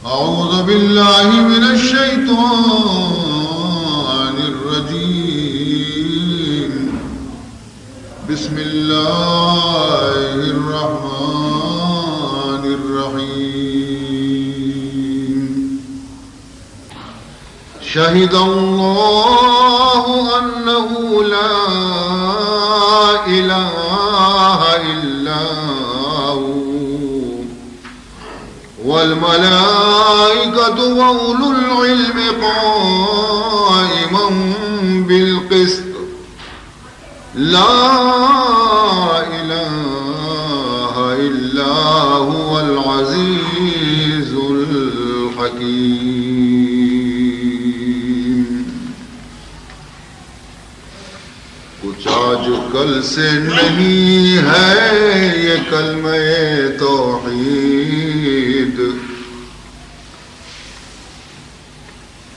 أعوذ بالله من الشيطان الرجيم. بسم الله الرحمن الرحيم. شهد الله أنه لا إله إلا هو والملائكة وأولو العلم قائما بالقسط. لا إله إلا هو العزيز الحكيم. کچھ آج کل سے نہیں ہے یہ کلمہ توحید،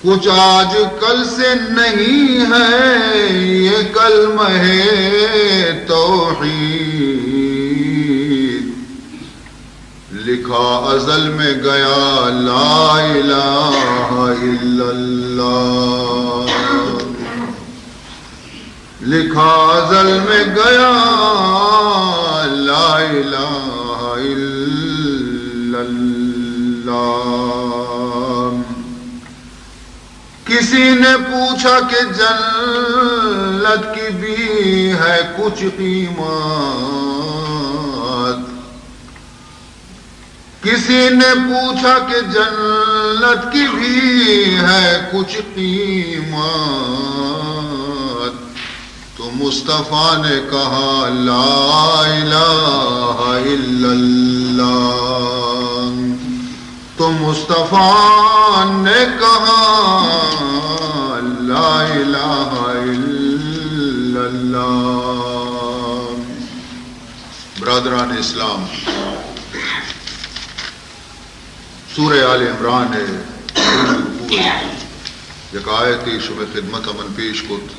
کچھ آج کل سے نہیں ہے یہ کلمہ توحید، لکھا ازل میں گیا لا الہ الا اللہ۔ لکھا ازل میں گیا لا الہ الا اللہ۔ کسی نے پوچھا کہ جنت کی بھی ہے کچھ قیمت، کسی نے پوچھا کہ جنت کی بھی ہے کچھ قیمت، تو مصطفیٰ نے کہا لا الہ الا اللہ، تو مصطفیٰ نے کہا لا الہ الا اللہ۔ برادران اسلام، سورہ آل عمران ءِ رکوع ءِ یک آیتے شمئے خدمت ءَ من پیش کت۔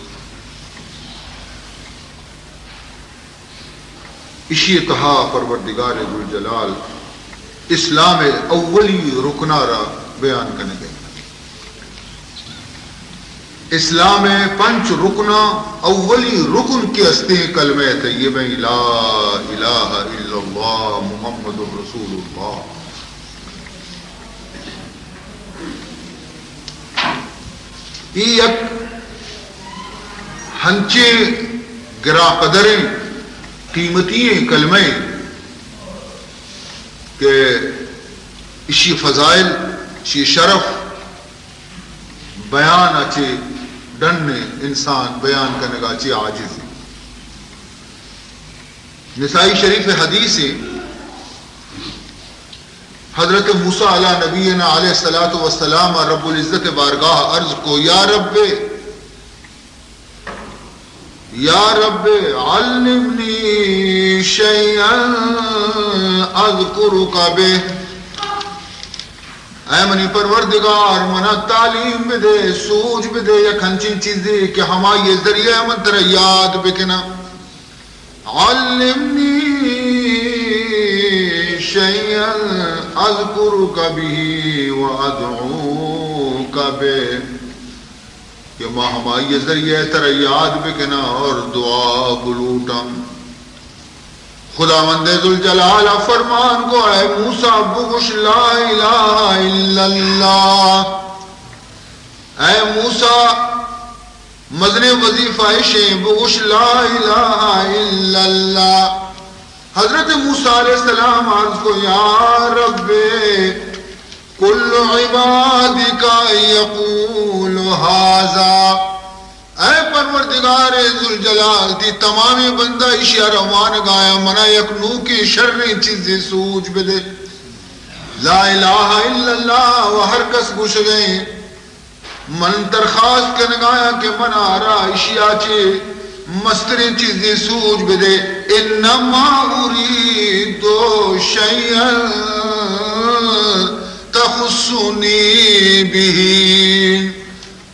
اشی ءِ تہا پروردگار ذوالجلال اسلام ءِ اولی رکن ءَ را بیان کنگ ءَ۔ اسلام ءِ پنچ رکناں اولی رکن کہ استیں کلمہ طیبہ لا الہ الا اللہ محمد رسول اللہ۔ ای یک ہنچیں گرا قدریں قیمتی کلمہ کہ اشی فضائل، اشی شرف بیان ءَ چہ ڈن انسان بیان کنگ ءَ چہ عاجز۔ نسائی شریف حدیث، حضرت موسیٰ علی نبینا علیہ الصلوۃ والسلام رب العزت بارگاہ عرض کو، یا رب، یا رب علمنی شیئا اذکرک بہ۔ اے منی پروردگار، منا تعلیم بدے، سوج بدے، یک ہنچیں چیزے کہ ہمائی ذریعہ من ترا یاد بکناں۔ علمنی شیئا اذکرک بہ و ادعوک بہ۔ کہ ما ہمائی ذریعہ ترا یاد بکناں اور دعا بلوٹاں۔ خداوند ذوالجلال فرمان کو، اے موسیٰ بگوش لا الہ الا اللہ۔ اے موسیٰ، مزنیں وظیفہ اشیں، بگوش لا الہ الا اللہ۔ حضرت موسیٰ علیہ السلام عرض کو، یا رب، کل عبادک یقول ھذا۔ اے پروردگار ذوالجلال، تئی تمامیں بندہ ایشی ءَ روانگ ءَ اَنت، منا یک نوکیں شریں چیزے سوج بدے۔ لا الہ الا اللہ و ہر کس گوشگ ءَ اِنت، من درخواست کنگ ءَ آں کہ منا را ایشی ءَ چہ مستریں چیزے سوج بدے۔ انما ارید شیئا تخصنی بہ۔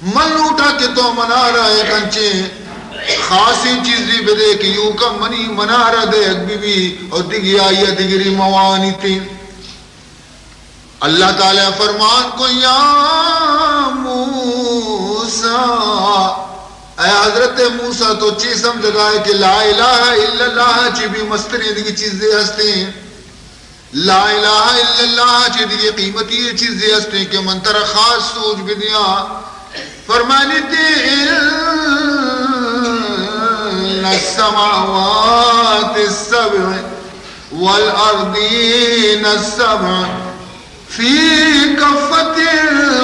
من لوٹاں کہ تو منا را یک انچیں خاصیں چیزے بدے کہ ایوکا منی، منا را دئیگ بہ بی اور دگہ آئی ءَ دگرے مہ وانیت۔ اللہ تعالی فرمان کو، یا موسیٰ، اے حضرت موسیٰ، تو چی سمجھگائے کہ لا الہ الا اللہ چی بھی مستریں دیگی چیزیں ہستیں؟ لا الہ الا اللہ چی دیگی قیمتی چیزیں ہستیں کہ من ترا خاص سوج بدیاں؟ فرمانی تے، ان السماوات السبع والارضین السبع فی کفة،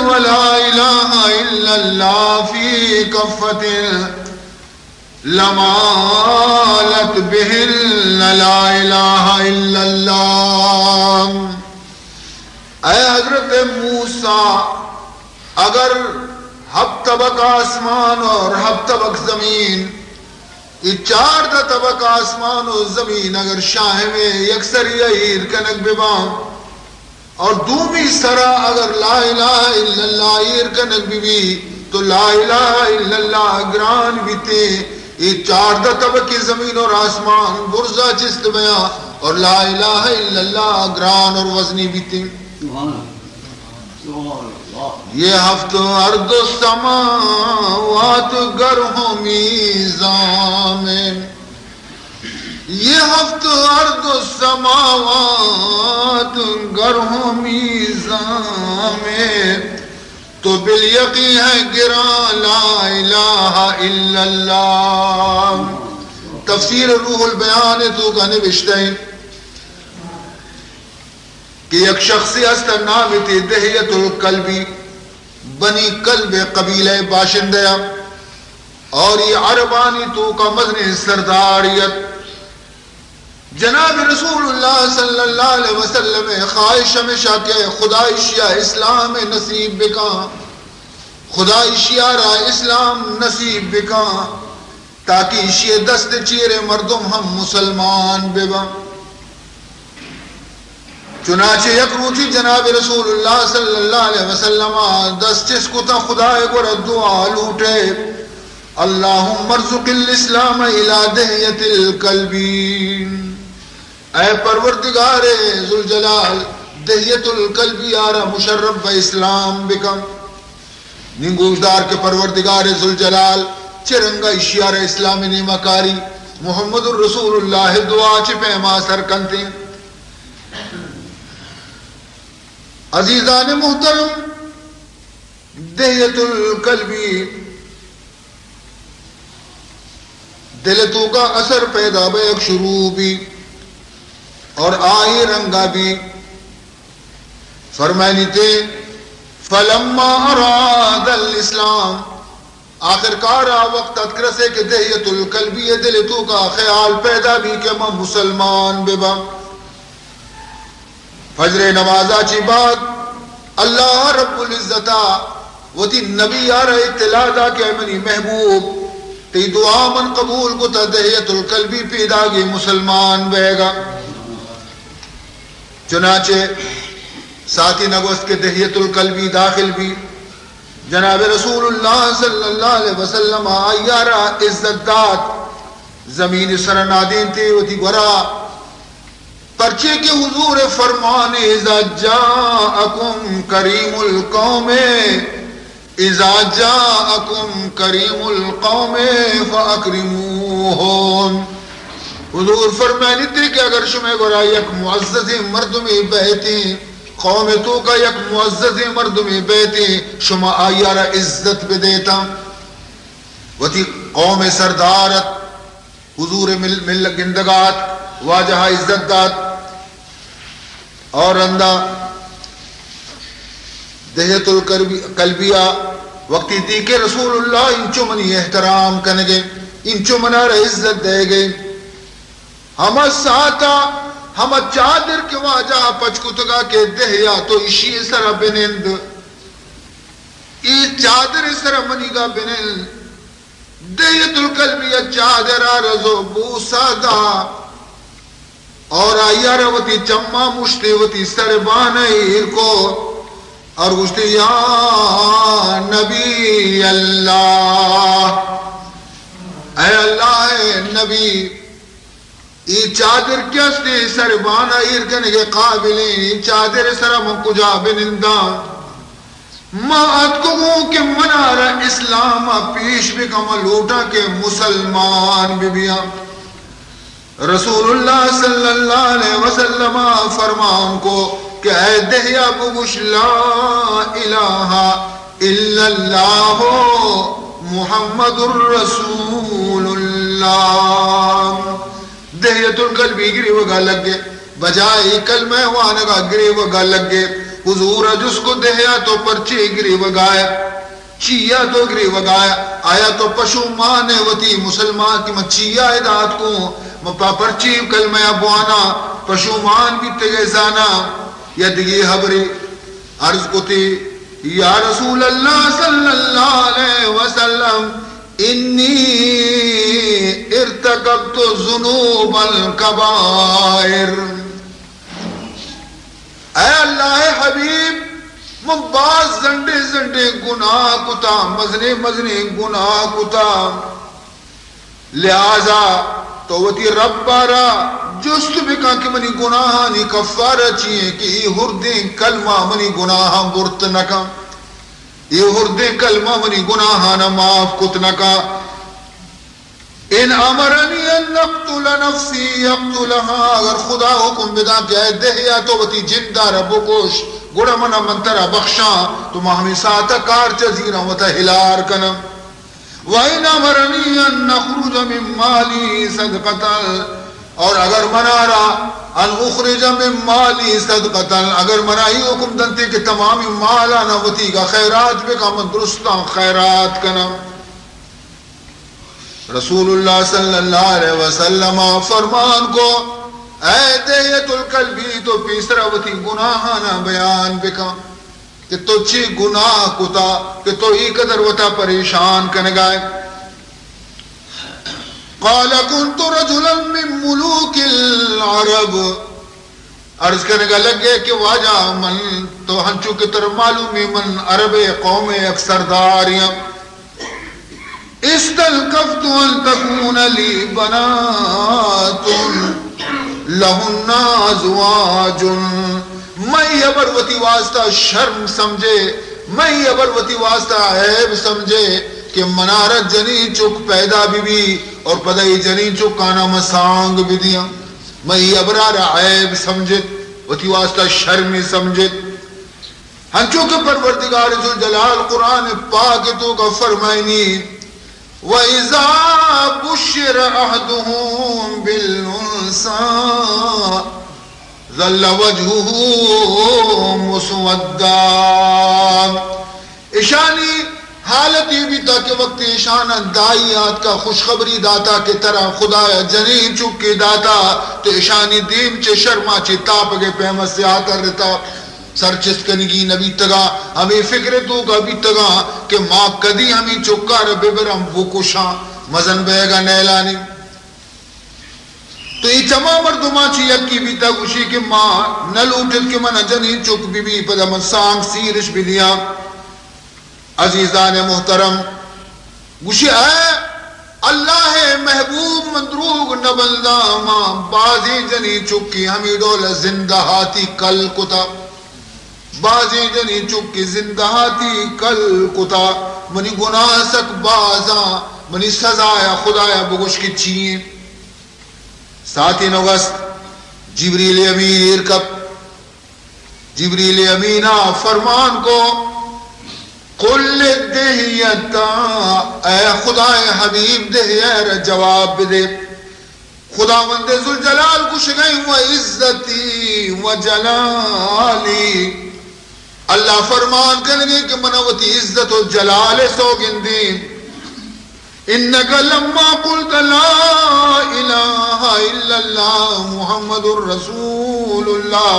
ولا الہ الا اللہ فی کفة، لمالت بہن لا الہ الا اللہ۔ اے حضرت موسیٰ، اگر ہفت طبق آسمان اور ہفت طبق زمین، یہ چاردہ طبق آسمان و زمین اگر شاہمیں یکسری ایر کنگ بباں، اور دومی سرا اگر لا الہ الا اللہ ایر کنگ بہ بی تو لا الہ الا اللہ گران بیتے۔ یہ چاردہ طبقی زمین اور آسمان برزا چست بیاں اور لا الہ الا اللہ گران اور وزنی بیتے۔ یہ ہفت ارض و سماوات گر ہوں میزان میں، یہ ہفت ارض و سماوات گر ہوں میزان میں، تو بالیقین ہے گراں لا الہ الا اللہ۔ تفسیر روح البیان توکا نبشتہ ایں کہ یک شخصے ہست، نام تے دحیۃ الکلبی، بنی کلب قبیلہ باشندہ، اور یہ عربانی توکا مزنیں سرداری ات۔ جناب رسول اللہ صلی اللہ علیہ وسلم خواہش ہمیشہ کہ خدا اشیا اسلام نصیب بکاں، خدا اشیا را اسلام نصیب بکاں، تاکہ اشی دست چیر مردم ہم مسلمان بباں۔ چنانچہ یک روچی جناب رسول اللہ صلی اللہ علیہ وسلم دست چست کتا خدائے گورا دعا لوٹے، اللہم ارزق الاسلام الی دحیۃ الکلبی، اے پروردگار ذوالجلال، دحیۃ الکلبی آرا مشرف بہ اسلام بکن۔ نی گوشدار کہ پروردگار ذوالجلال چہ رنگا اشیارا اسلام نیمہ کاری، محمد رسول اللہ دعا چہ پیما سر کنتیں۔ عزیزان محترم، دحیۃ الکلبی دل توکا اثر پیدا بیگ شروع بی اور آئی رنگا بی۔ فرمائنی تے، فلما اراد الاسلام، آخر کار آ وقت اتک رسے کہ دحیۃ الکلبی دل توکا خیال پیدا بی کہ من مسلمان بباں۔ فجر نمازا چی بعد اللہ رب العزتا وتی نبی آرا اطلاع دا کہ اے منی محبوب، تئی دعا من قبول کتا، دحیۃ الکلبی پیداگی مسلمان بیگا۔ چنانچہ ساعتی نگوست کہ دحیۃ الکلبی داخل بی۔ جناب رسول اللہ صلی اللہ علیہ وسلم آئیارا عزت دات، زمین سر نادین تے وتی گورا، پرچے کہ حضور فرمان، اذا جاءکم کریم القوم، اذا جاءکم کریم القوم فاکرموہ۔ حضور فرمائنی تے کہ اگر شمے گورا یک معززیں مردمے بیتیں، قوم توکا یک معززیں مردمے بیتیں، شما آئیارا عزت بدیتاں۔ وتی قوم سردار ات، حضور مل، مل گندگا ات، واجہ عزت دات۔ اور رندا دحیۃ الکلبی، کلبیا وقتی دی کہ رسول اللہ انچو منی احترام کنگے، انچو منارا عزت دے گئے، ہما ساعتا ہما چادر کہ واجہ پچ کتگا کہ دحیا تو اشی سرا بنند، ای چادر سرا منیگا بنند۔ دحیۃ الکلبی ء چادر ء رز و بوسا دا اور آئی ء را وتی چماں مشتے، وتی سر بان ء ایر کو اور گوشتے، یا نبی اللہ، اے اللہ ء نبی، اے چادر کہ است اے سر بان ءَ ایر کنگ ءِ قابل ایں، اے چادر ءِ سرا من کجا بہ ننداں؟ ما اتکگوں کہ منارا اسلام ءَ پیش بکن، من لوٹاں کہ مسلمان بہ بیاں۔ رسول اللہ صلی اللہ علیہ وسلم ءَ فرمان کو کہ اے دہیا بگوش، لا الہ الا اللہ محمد رسول اللہ۔ دہیۃ الکلبی گریوگا لگے، بجائے کلمہ وانگا گریوگا لگے۔ حضور ءَ جست کو، دہیا تو پرچے گریوگا ئے؟ چیا تو گریوگا ئے؟ آیا تو پشومان ئے وتی مسلمان کہ من چیا ادا اتکوں؟ من پا پرچی کلمہ ءَ بواناں؟ پشومان بیتگ ئے زاناں؟ یا دگہ ہبرے؟ عرض کتی، یا رسول اللہ صلی اللہ علیہ وسلم، انی ارتکبت ذنوب الکبائر۔ اے اللہ ءِ حبیب، من باز زنڈیں زنڈیں گناہ کتا، مزنیں مزنیں گناہ کتا۔ لہذا تو وتی رب ءَ را جست بکن کہ منی گناہانی کفارہ چی ایں کہ اے ہردیں کلمہ منی گناہاں برت نہ کن، اے ہردیں کلمہ منی گناہاں معاف کت نہ کن۔ ان امرنی ان اقتل نفسی اقتلها، اگر خدا حکم بداں کہ اے دہیا تو وتی جند ءَ را بکش، گڑا من من ترا بخشاں، تو ما ہمے ساعت ءَ کار چہ زیراں وتا ہلار کناں۔ و ان امرنی ان اخرج من مالی صدقة، اور اگر منارا ان اخرج من مالی صدقة، اگر منا اے حکم دنتے کہ تمامی مالانا وتیگا خیرات بکاں، من درستاں خیرات کناں۔ رسول اللہ صلی اللہ علیہ وسلم فرمان کو، اے دہیۃ الکلبی، تو پیسرا وتی گناہانا بیان بکن کہ تو چی گناہ کتا کہ تو ای قدر وتا پریشان کنگائے۔ قال، كنت رجلا من ملوك العرب۔ عرض کنگا لگے کہ واجہ، من تو ہنچو کہ تر معلوم ایں، من عرب قوم یک سردارے آں۔ استلکفت ان تکون لی بنات لهن ازواج۔ من یہ ہبر وتی واسطہ شرم سمجھے، من یہ ہبر وتی واسطہ عیب سمجھے کہ منارا جنین چک پیدا بہ بی اور پدا اے جنین چکانا من سانگ بدیاں۔ من اے ہبرا را عیب سمجھت، وتی واسطہ شرمی سمجھت۔ ہنچو کہ پروردگار ذوالجلال قرآن پاک توکا فرمائنی، وَإِذَا بُشِّرَ أَحَدُهُم بِالْأُنثَىٰ ظَلَّ وَجْهُهُ مُسْوَدًّا۔ اشانی حالت اے بیتا کہ وقتی اشانا دائی آتکا خوشخبری داتا کہ ترا خدایا جنین چکے داتا، تو اشانی دیم چہ شرما چہ تاپگے پیما سیاہ ترتا، سر چست کنگی نہ بیتگا، ہمے فکر توکا بیتگا کہ ما کدی ہمے چکارا ببراں بکشاں، مزن بیگا نیلانی۔ تو اے چما مردماں چہ یکے بیتا، گوشی کہ ما نہ لوٹت کہ منا جنین چک بہ بی، پدا من سانگ سیرش بدیاں۔ عزیزان محترم، گوشی، اے اللہ محبوب، من دروگ نہ بنداں، ما بازیں جنین چکے ہمے ڈول زندہاتی کل کتا۔ بازیں جنین چکے زندہاتی کل کتا، منی گناہ سک بازاں، منی سزایا خدایا بگوش کہ چی ایں۔ ساعتے نگوست، جبریل امین ایر کپت۔ جبریل امینا فرمان کو، قل للدحیۃ، اے خدائے حبیب، دحیہ را جواب بدے۔ خداوند ذوالجلال گوشگئیں، و عزتی و جلالی، اللہ فرمان کنگیں کہ منا وتی عزت و جلال سوگندیں، انک لما قلت لا الہ الا اللہ محمد رسول اللہ،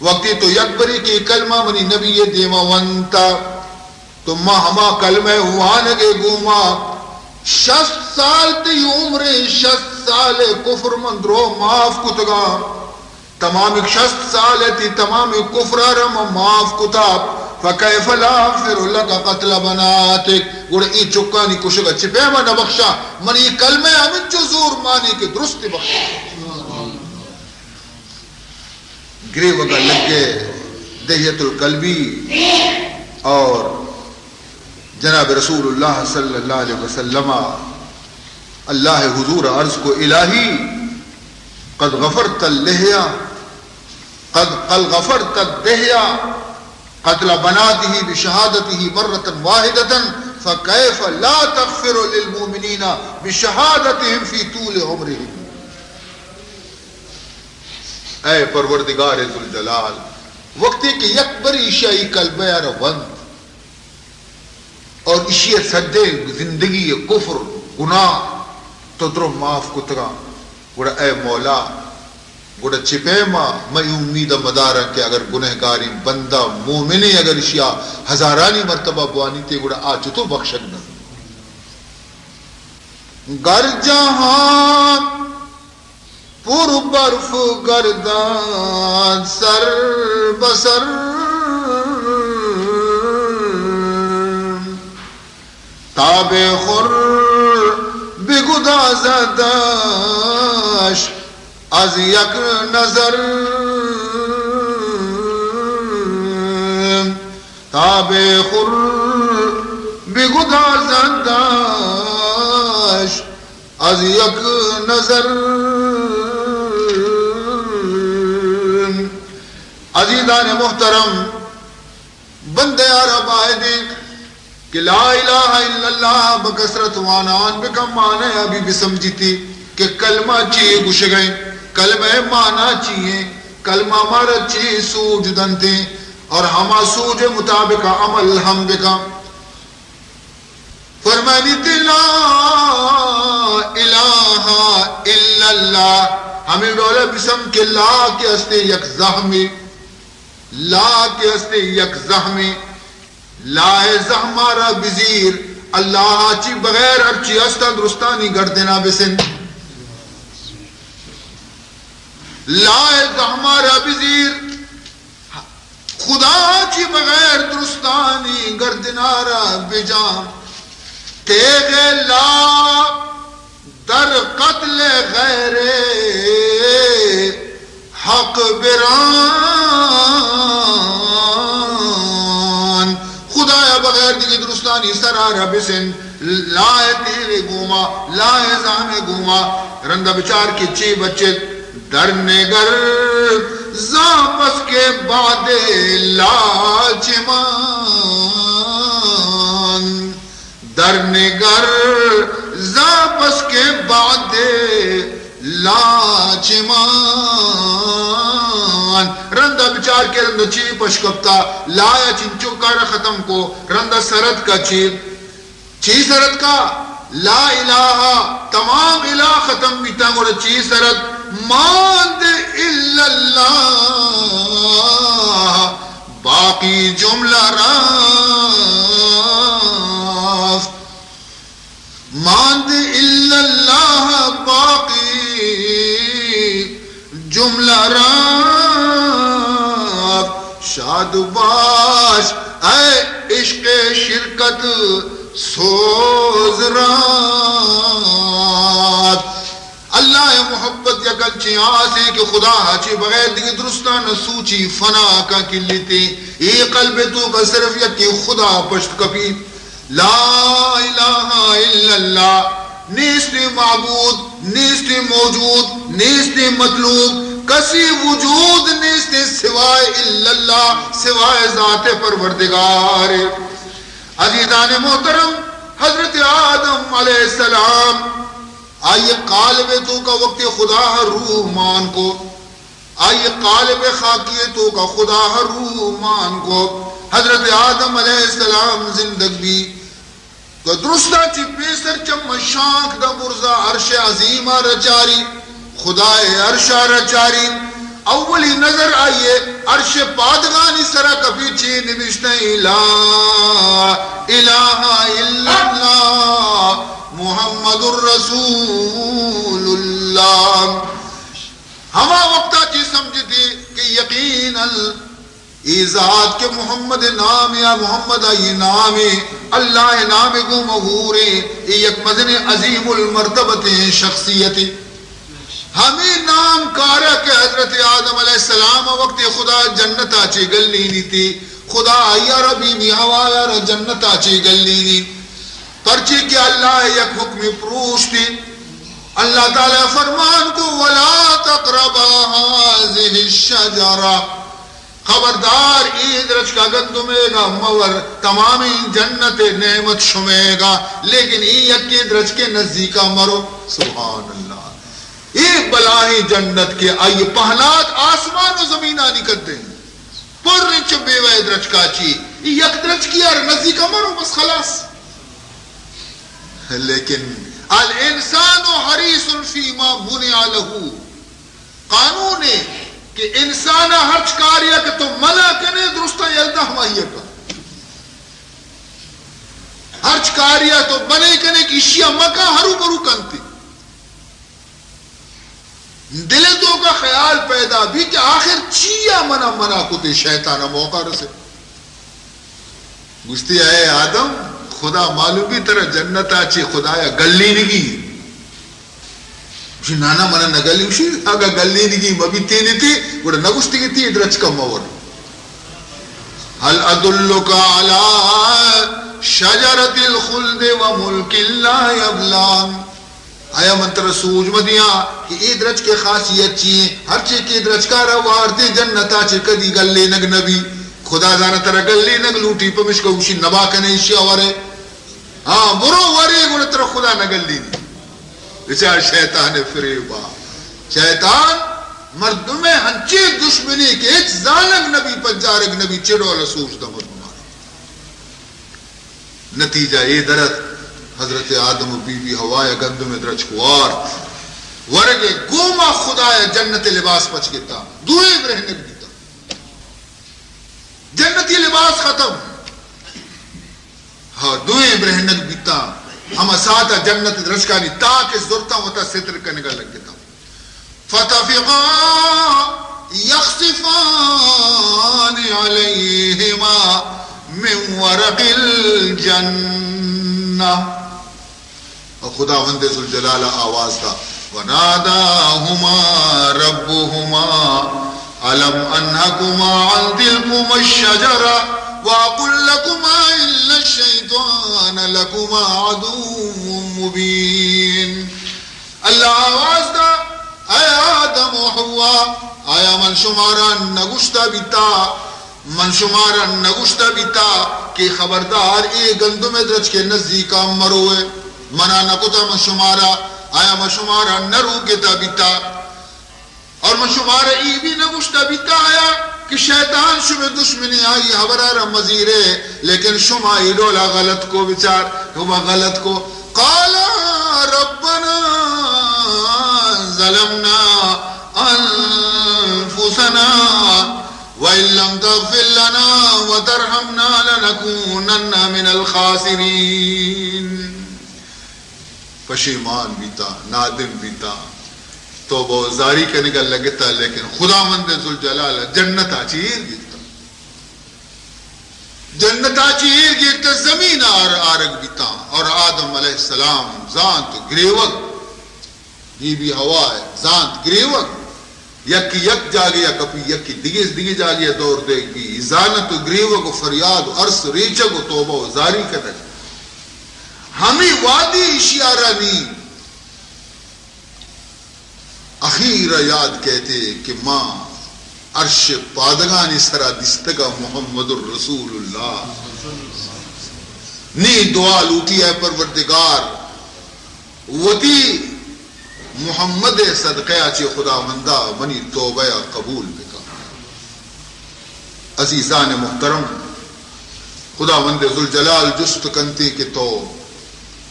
وقتی تو یک بری کہ کلمہ منی نبی دیما ونتا، تو ما ہما کلمہ وانگے گوما شست سال تی عمر، شست سال کفر من درو معاف کتگا، تمام شست سال تی تمام کفرا را من معاف کتا، فکیف لا اغفر لک قتل بناتک، گڑا اے چکانی کشگ ءَ چہ پیم ءَ نہ بخشاں، من اے کلمہ ءَ ہمینچو زور مانی کہ درست بخشاں۔ گریوگ ءَ لگے دحیۃ الکلبی اور جناب رسول اللہ صلی اللہ علیہ وسلم ءَ اللہ ءِ حضور ءَ عرض کو، الہی، قد غفرت اللحیہ، قد، قد غفرت الدحیہ قتل بناته بشہادته مرۃ واحدۃ، فکیف لا تغفر للمؤمنین بشہادتهم فی طول عمرهم۔ اے پروردگار ذوالجلال، وقتی کہ یک بری ایشی ءَ اے کلمہ ءَ را ونت اور ایشی ءِ سجیں زندگی ءِ کفر، گناہ تو درو معاف کتگاں، گڑا اے مولا، گڑا چہ پیم ءَ من اے امید ءَ مداراں کہ اگر گنہگاریں بندہ مومنے اگر ایشی ءَ ہزارانی مرتبہ بوانیتے گڑا آ چتو بخشگ نہ؟ گر جہاں پر برف گردد سر بہ سر، تاب خور بگدازدش از یک نظر، تاب خور بگدازدش از یک نظر۔ عزیزان محترم، بندے ءَ را باید انت کہ لا الہ الا اللہ بہ کثرت وانان بکن، معنی ءَ بھی بسمجھیتی کہ کلمہ چی گوشگ ءَ انت، کلمہ ءِ معنی چی انت، کلمہ مارا چی سوج دنت اور ہما سوج ءِ مطابق عمل ہم بکن۔ فرمانی تے لا الہ الا اللہ، ہمیں ڈولا بسم کہ لا کہ استے یک زہمے، لا کہ استے یک زہمے، لا ءِ زہم ءَ را بزیر، اللہ ءَ چی بغیر ہرچی است درستانی گردن ءَ بسن۔ لا ءِ زہم ءَ را بزیر، خدا ءَ چی بغیر درستانی گردن ءَ را بجان۔ تیغ لا در قتل غیر حق بران۔ خدایا بغیر دگہ درستانی سرا را بسند، لا ءِ تیغ ءِ گوما، لا ءِ زہم ءِ گوما، رندا بچار کہ چے بچت۔ در نگر زاں پس کہ بعد لا چمان۔ در نگر زاں پس کہ بعد لا چمان۔ رندا بچار کہ رندا چی پش کپتا، لا ءَ چنچو کارا ختم کو، رندا سرت کا چی، چی سرت کا، لا الہ، تمام الہ ختم بیتا، گڑا چی سرت ماند الا اللہ۔ باقی جملہ رفت، ماند الا اللہ، باقی جملہ رفت۔ شاد باش اے عشق شرکت سوز رفت۔ اللہ ءِ محبت یک انچیں آسے کہ خدا ءَ چہ بغیر دگہ درستاں نہ سوچی، فنا کا کلیتے۔ اے قلب ءِ توکا صرف یکیں خدا پشت کپیت۔ لا الہ الا اللہ، نیستیں معبود، نیستیں موجود، نیستیں مطلوب، کسی وجود نیستیں سوائے الا اللہ، سوائے ذات پروردگار۔ عزیزان محترم، حضرت آدم علیہ السلام، آئی قالب ءِ توکا وقت خدا ءَ روح مان کو، آئی قالب خاکی ءِ توکا خدا ءَ روح مان کو، حضرت آدم علیہ السلام زندگ بی، تو درستا چی پیسر چم شانک دا برزا عرش عظیم ءَ را چاری، خدائے عرش ءَ را چاری۔ اولی نظر آئیے عرش پادگانی سرا کپی، چی نبشتہ لا الہ الا اللہ محمد رسول اللہ۔ ہما وقتا چی سمجھتی کہ یقیناً اے ذات کہ محمد نام یا محمد آئی نام، اللہ نام گوں مہوریں، اے یک مزنیں عظیم المرتبتیں شخصیتے۔ ہمے نام کارا کہ حضرت آدم علیہ السلام وقت خدا جنتا چے گلینیتی، خدا آئی را بی بی حوا را جنتا چے گلینی۔ پرچے کہ اللہ یک حکم پروشتی۔ اللہ تعالی فرمان کو، ولا تقربا هذه الشجرة، خبردار اے درچکا گندمیگا مور، تمامیں جنت نعمت شمیگا، لیکن اے یکیں درچکے نزدیکا مرو۔ سبحان اللہ۔ اے بلاہیں جنت کہ آئی پہنات آسمان و زمینانی قدیں۔ پر انچو بیوہ درچکا چی، اے یک درچکی آر نزدیکا مرو، بس خلاص۔ لیکن الانسان حریص فیما منع له، قانون ہے کہ انسان ہرچ کاریا کہ تو منع کنے، درستاں یلدا ہمائی کا۔ ہرچ کاریا تو منع کنے کہ اشیا مکا، ہرو برو کنتی۔ دل توکا خیال پیدا بی کہ آخر چیا منا منع کتے، شیطان موقع رسے۔ گوشتی، اے آدم، خدا معلوم بی ترا جنتا چے خدایا گلینگی؟ گوشی، نانا، منا نہ گلی۔ گوشی، اگا گلینگی مبی تینے تے، گڑا نہ گوشتی کہ تی درچکا مور۔ هل ادلک علی شجرة الخلد وملک لا یبلی؟ آیا من ترا سوج مہ دیاں کہ اے درچک ء خاصیت چی ایں؟ ہرچے کہ اے درچکارا وارتیں جنتا چہ کدی گلینگ نہ بی۔ خدا زاناں ترا گلینگ لوٹی، پمشکا گوشی نبا کنے ایشی ء ورے۔ ہاں، برو ورے، گڑا ترا خدا نہ گلینی۔ بچار شیطان ء فریبا۔ شیطان مردم ء ہنچیں دشمنے کہ ہچ زانگ نہ بی، پجارگ نہ بی، چہ ڈول ء سوج داں مردماں۔ نتیجہ اے در ات، حضرت آدم و بی بی حوا ء گندم ء درچک وارت، ورگ ء گوما خدا ء جنت ء لباس پچ گتا، دوئیں برہنگ بیتا۔ جنتی لباس ختم، ہا، دوئیں برہنگ بیتا۔ ہما ساعت ء جنت ء درچکانی تاک ء زرتاں، وتا ستر کنگا لگتا۔ فطفقا يخصفان عليهما من ورق الجنة۔ و خداوند ذوالجلال ء آواز دا، وناداهما ربهما ألم أنهكما عن تلكما الشجرة وأقل لكما إن الشيطان لكما عدو مبين۔ اللہ آواز دا، اے آدم و حوا، آیا من شمارا نگوشتا بیتا، من شمارا نگوشتا بیتا کہ خبردار اے گندم ء درچک ء نزیکا مروئے؟ منا نکتا من شمارا، آیا من شمارا نہ روکتا بیتا؟ اور من شمارا ای بھی نگوشتا بیتا آیا کہ شیطان شمے دشمنے، آئی حبرا را مزیرے، لیکن شما ای ڈولا غلط کو۔ بچار، شما غلط کو۔ قالا ربنا ظلمنا أنفسنا وإن لم تغفر لنا وترحمنا لنكونن من الخاسرين۔ پشیمان بیتا، نادم بیتا، توبہ و زاری کنگا لگتا، لیکن خداوند ذوالجلال جنتا چیر گیتا۔ جنتا چیر گیتا، زمین آر آرگ بیتا، اور آدم علیہ السلام زانت گریوگ، بی بی حوا ء زانت گریوگ، یکے یک جاگے ء کپی، یکے دگہ دگہ جاگے ء دور دیگ بی۔ زانت و گریوگ و فریاد و ارس ریچگ و توبہ و زاری کنگ، ہمے وہدی ایشی ء را نی اخیر ء یاد کئیت کہ ما عرش پادگانی سرا دیستگا محمد الرسول اللہ۔ نی دعا لوٹی، اے پروردگار، وتی محمد ء صدقہ ء چہ خداوندا منی توبہ ء قبول بکن۔ عزیزان محترم، خداوند ذوالجلال جست کنتے کہ تو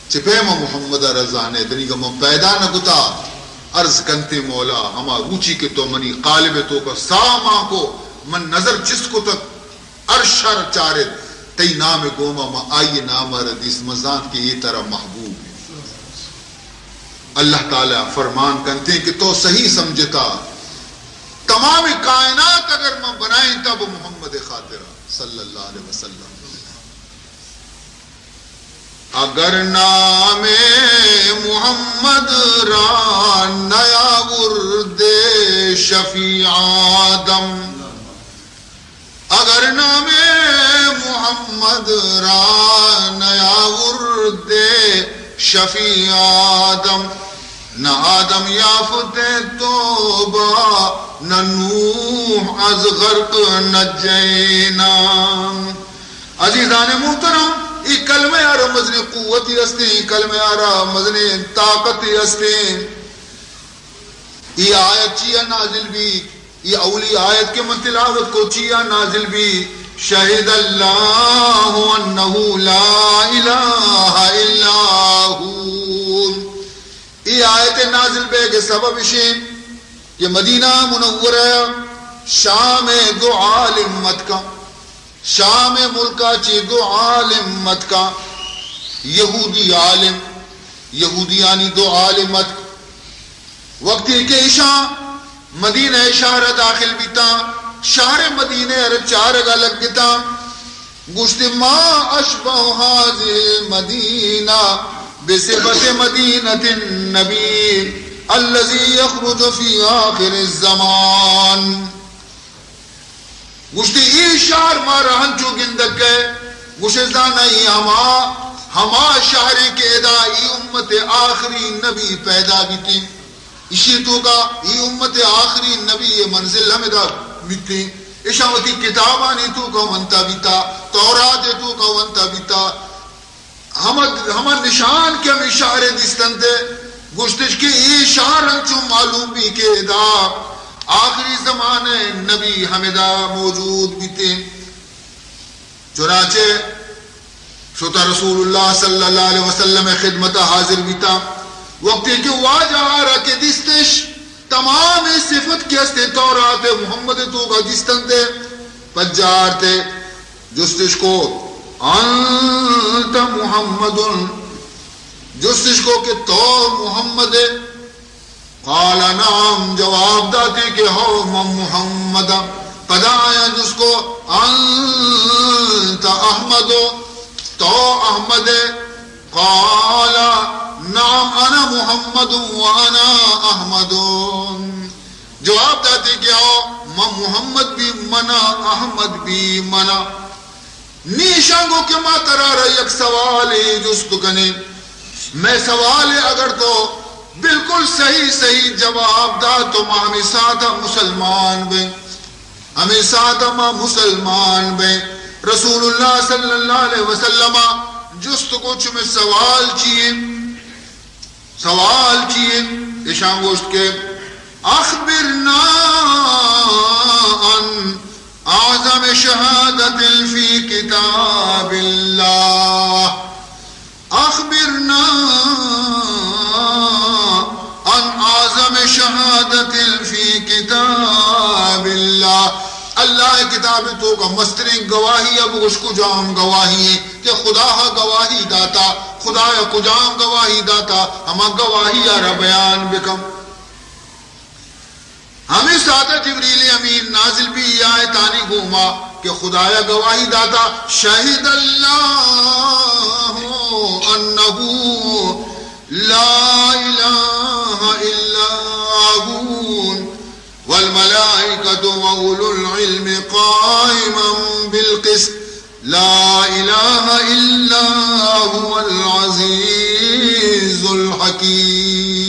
چہ پیم محمد ء را زانے، دنیگا من پیدا نہ کتا۔ عرض کنتے مولا، ہما روچی کہ تو منی قالب ء توکا ساہ مان کو، من نظر چست کتگ، عرش ء را چارت، تئی نام ء گوما من آئی ء نام ء را دیست، من زانت کہ اے ترا محبوب انت۔ اللہ تعالی فرمان کنتے کہ تو صحیح سمجھتا، تمام کائنات اگر من بنائیں تب محمد خاطرہ صلی اللہ علیہ وسلم۔ اگر نام محمد را نیاوردے شفیع آدم، اگر نام محمد را نیاوردے شفیع آدم، نہ آدم یافتے توبہ، نہ نوح از غرق نجینا۔ عزیزان محترم، ای کلمہ آرا مزنیں قوتی ہستیں، ای کلمہ آرا مزنیں طاقتی ہستیں۔ ای آیت چیا نازل بی؟ ای اولی آیت کہ من تلاوت کو چیا نازل بی؟ شہد اللہ انہ لا الہ الا ہو۔ ای آیت نازل بیگ سبب اشیں کہ مدینہ منورہ شام دو عالم متکا، شام ملکا چی دو عالم متکا، یہودی عالم، یہودیانی دو عالم اتک۔ وقتی کہ ایشاں مدینہ شہر داخل بیتاں، شہر مدینہ ار چارگا لگتاں، گوشت، ما اشبہ هذه المدینہ بصفت مدینۃ النبی الذی یخرج فی آخر الزمان۔ گوشتی، ای شہر مارا ہنچو گندگ کئے؟ گوشے، زانائی ہما، ہما شہرے کہ ادا ای امت آخری نبی پیدا بیتیں۔ اشی توکا ای امت آخری نبی منزل ہمدا بیتیں۔ اشاں وتی کتابانی توکا ونتا بیتا، تورات توکا ونتا بیتا۔ ہما، ہما نشان کہ ہمے شہر ء دیستنت، گوشتش کہ اے شہر انچو معلوم بی کہ ادا آخری زمانہ ء نبی ہمدا موجود بیتیں۔ چنانچہ شتا رسول اللہ صلی اللہ علیہ وسلم ء خدمت ء حاضر بیتا۔ وقتی کہ واجہ آرا کہ دیستش، تمام صفت کہ است تورات محمد توکا دیستنت، پجارت، جستش کو، انت محمد؟ جستش کو کہ تو محمد ئے؟ قال نعم، جواب داتی کہ ہو، من محمد آں۔ پدا آیاں جست کو، انت احمد؟ تو احمد ئے؟ قال نعم انا محمد و انا احمد۔ جواب داتی کہ آؤ، من محمد بی، منا احمد بی، منا۔ نی ایشاں گو کہ ما ترا را یک سوالے جست کنیں۔ مئے سوال اگر تو بالکل صحیح صحیح جواب دا تو ما ہمے ساعتا مسلمان بیں۔ ہمے ساعتا ما مسلمان بیں۔ رسول اللہ صلی اللہ علیہ وسلم جست کو، چمے سوال چیے؟ سوال چیے؟ ایشاں گوشت کہ اخبرنا عن اعظم شہادت فی کتاب اللہ۔ اخبرنا عن اعظم شہادت فی کتاب اللہ۔ اللہ ء کتاب ء توکا مستریں گواہی ء بگوش، کجام گواہی ء کہ خدا ء گواہی داتا، خدا ء کجام گواہی داتا، ہما گواہی ء را بیان بکن۔ ہمے ساعت ء جبریل امین نازل بی آیتانی گوما کہ خدا ء گواہی داتا، شہد اللہ انہ لا الہ الا ہو والملائکۃ وأولو العلم قائما بالقسط لا الہ الا هو العزیز الحکیم۔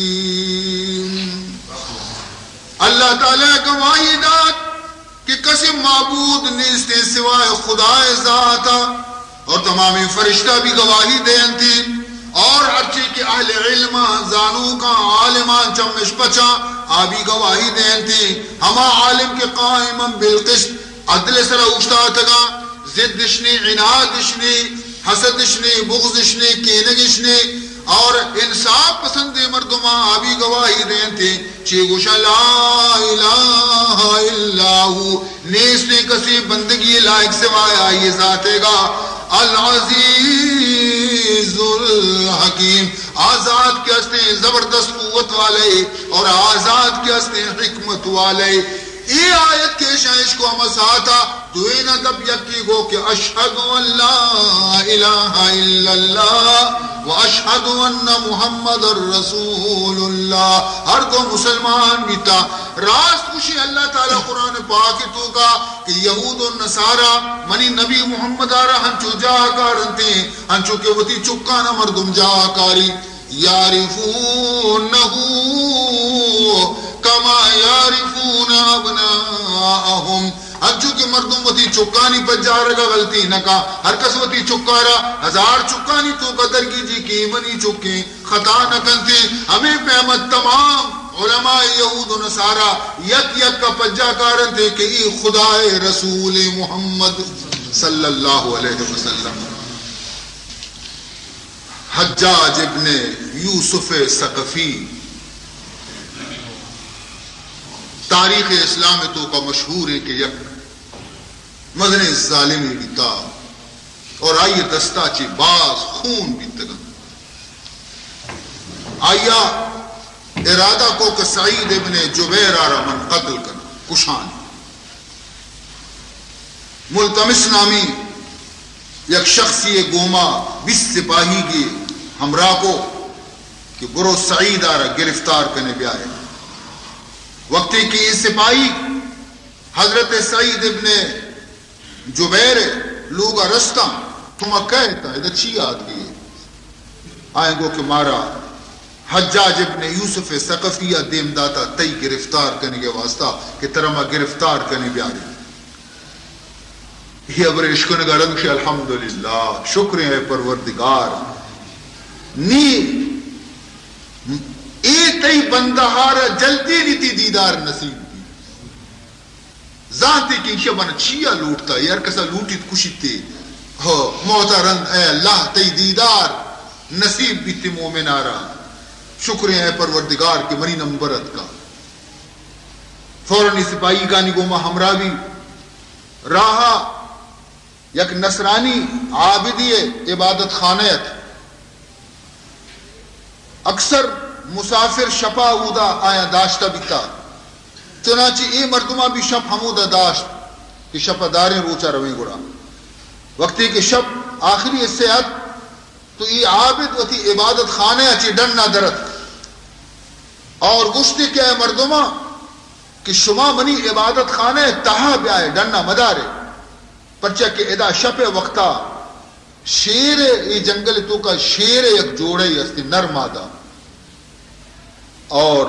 اللہ تعالی گواہی دات کہ کسی معبود نیست سوائے خدائے ذات، اور تمام فرشتہ بھی گواہی دینتی، اور ہرچی کہ اہل علم، زانوکاں، عالماں، چمش پچاں، آ بھی گواہی دینتی۔ ہما عالم کہ قائما بالقسط، عدل سرا اوشتاتگاں، ضد اش نی، عناد اش نی، حسد اش نی، بغض اش نی، کینگ اش نی، اور انصاف پسندیں مردماں آ بھی گواہی دینتی۔ چی گوشاں؟ لا الہ الا ہو، نیستیں کسی بندگی لائق سوائے آئی ذاتے گا۔ العزیز الحکیم، آ ذات کہ ہستیں زبردست قوت والے، اور آ ذات کہ ہستیں حکمت والے۔ اے آیت کہ ایشاں اشکو ہما ساعتا دوئیناں گپ یکے گو کہ اشہد ان لا الہ الا اللہ و اشہد ان محمد رسول اللہ۔ ہر دو مسلمان بیتا۔ راست گوشی اللہ تعالی قرآن پاک توکا کہ یہود و نصارا منی نبی محمد آرا ہنچو جاہ کارنتے، ہنچو کہ وتی چکانا مردم جاہ کاری۔ یعرفونہ کما یعرفون ابناءہم۔ ہنچو کہ مردم وتی چکانی پجارگا غلطی نہ کا، ہر کس وتی چکارا ہزار چکانی توکا درگیجی کہ منی چکیں خطا نہ کنتے، ہمے پیم تمام علماء یہود و نصارا یک یک کا پجا کارنتے کہ ای خدائے رسول محمد صلی اللہ علیہ وسلم۔ حجاج ابن یوسف ثقفی تاریخ اسلام توکا مشہور ہے کہ یک مزنیں ظالمے بیتا اور آئی دستا چی باز خون بیتگا۔ آیا ارادہ کو کہ سعید ابن جبیر آرا من قتل کن، کشان۔ ملتمس نامی یک شخصی گوما بیست سپاہی گی ہمراہ کو کہ برو سعید آرا گرفتار کنے بیائے۔ وقتی کہ یہ سپاہی حضرت سعید ابن جبیر لوگا رستاں، تو ما کہتا ادا چی آتکی؟ آئیں گو کہ مارا حجاج ابن یوسف ثقفی ء دیم داتا تئی گرفتار کنگے واسطہ کہ ترا ما گرفتار کنی بیاری۔ یہ ابر اشکنگا رنگ شی، الحمدللہ، شکر ہے پروردگار، نی اے تئی بندہارا جلدی نی تی دیدار نصیب بی۔ زانتے کہ ایشی من چیا لوٹتا، ہر کسا لوٹیت کشیتے۔ ہو، موتا رند اے اللہ تئی دیدار نصیب بیتے مومن آرا۔ شکر اے پروردگار کہ منی نمبر اتکا۔ فوراً سپاہی گانی گوما ہمراہ بی۔ راہا یک نصرانی عابدی عبادت خانہ ات۔ اکثر مسافر شپا اودا آیاں داشتہ بیتا۔ چنانچہ اے مردماں بھی شپ ہمودا داشت کہ شپا داریں روچا رویں گڑا۔ وقتی کہ شپ آخری حصے ات تو اے عابد وتی عبادت خانہ ء چہ ڈنا درت اور گوشتی کہ اے مردماں کہ شما منی عبادت خانہ ء تہا بیائے، ڈنا مدارے، پرچا کہ ادا شپ ء وقتا شیر ء، اے جنگل ء توکا شیر ء یک جوڑے استی نر مادہ۔ اور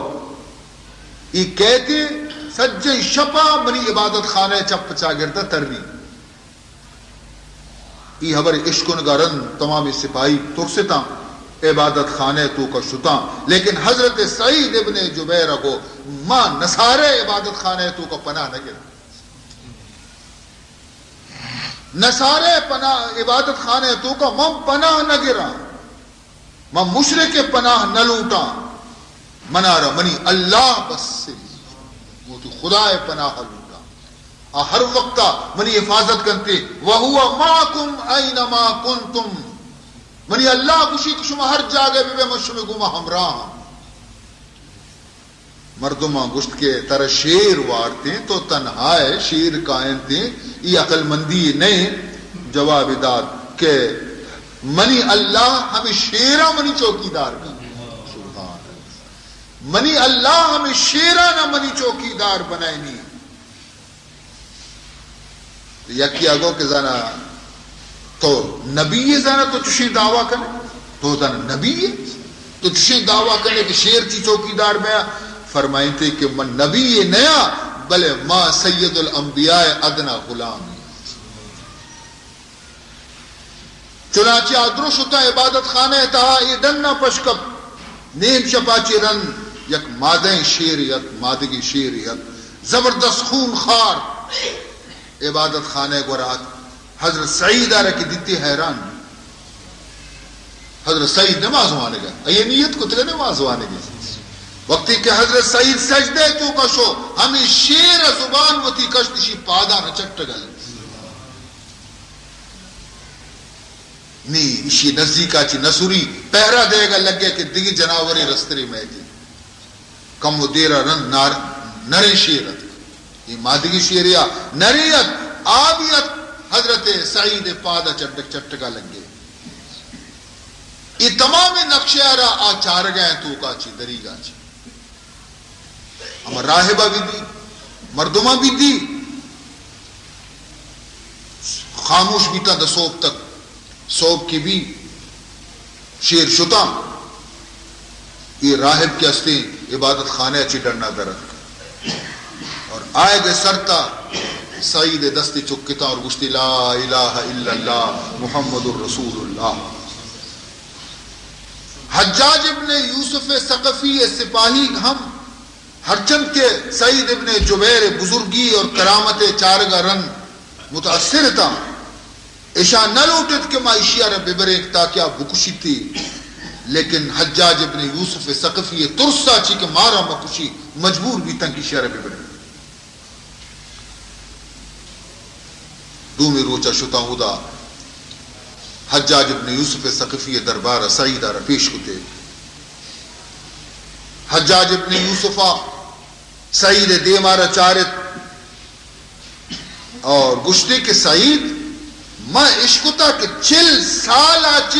ای کہتے سجیں شپا منی عبادت خانہ چپ چاگردا ترنی۔ ای حبر اشکنگا رند تمامی سپاہی ترستاں، عبادت خانہ توکا شتاں، لیکن حضرت سعید ابن جبیر گو ما نصارہ عبادت خانہ توکا پناہ نہ گراں۔ نصارہ پناہ، عبادت خانہ توکا من پناہ نہ گراں۔ من مشرک ء پناہ نہ لوٹاں، منارا منی اللہ بس، من وتی خدا ء پناہ لوٹاں۔ آ ہر وقتا منی حفاظت کنتے، وهو معكم أينما كنتم۔ منی اللہ گوشی کہ شما ہر جاگہ بہ بے، من شمے گوما ہمراہ ہاں۔ مردماں گوشت کہ ترا شیر وارتیں، تو تنہا ئے، شیر کائنتیں، ای عقل مندی نئے۔ جواب دات کہ منی اللہ ہمیں شیراں منی چوکیدار کن۔ سبحان اللہ۔ منی اللہ ہمیں شیراں نہ منی چوکیدار بنائنی۔ یکی ء گو کہ زانا تو نبی ئے، زانا تو چشیں دعویٰ کنے؟ تو زانا نبی ئے؟ تو چشیں دعویٰ کنے کہ شیر چی چوکیدار بیا؟ فرمائنتے کہ من نبی ئے نیا، بلے ما سید الانبیاء ادنا غلام ئے۔ چنانچہ آ درو شتا عبادت خانہ ء تہا، اے ڈنا پش کپ۔ نیم شپا چہ رند یک مادہیں شیرے ات، مادگیں شیرے ات، زبردست خون خار عبادت خانہ ء گورا ات۔ حضرت سعید آرا کہ دیتی حیران بی۔ حضرت سعید نماز وانگا، اے نیت کتگ نماز وانگی۔ وقتی کہ حضرت سعید سجدہ توکا شو، ہمیں شیر زبان وتی کشت اشی پادان چٹگل۔ نی ایشی نزدیکا چی نسوری پہرا دئیگا لگے کہ دگہ جناورے رسترے مئیتی۔ کمو دیرا رند نار-، نریں شیر اتک۔ اے مادگی شیرے آ نرے ات، آ بھی ات، حضرت سعید پاد ءَ چٹک چٹک ءَ لگے۔ اے تمام نقشہ ءَ را آ چارگا ءَ توکا چی، دریگا چی۔ ہما راہبہ بھی دی، مردماں بھی دی، خاموش بیتا دا صوب تک۔ صوب کی بھی شیر شتاں، اے راہب کہ استیں عبادت خانہ ءَ چہ ڈنا در اتک۔ اور آئے گئے سرتا سعید دستی چکتاں اور گشتی، لا الہ الا اللہ محمد رسول اللہ۔ حجاج ابن یوسف ثقفی سپاہی ہم ہرچند کہ سعید ابن جبیر بزرگی اور کرامت چارگا رند متاثر اتاں، اشاں نہ لوٹت کہ ما اشی ءَ را ببریں تاکہ آ بکشیتی، لیکن حجاج ابن یوسف ثقفی ءِ ترس ءَ چی کہ مارا مکشی، مجبور بیتاں کہ اشی ءَ را ببریں۔ دومی روچ ءَ شتاں اودا حجاج ابن یوسف ثقفی ءِ دربار ءَ سعید ءَ را پیش کتے۔ حجاج ابن یوسف ءَ سعید ءِ دیم ءَ را چارت اور گشتے کہ سعید، ما اشکتا کہ چل سال ءَ چہ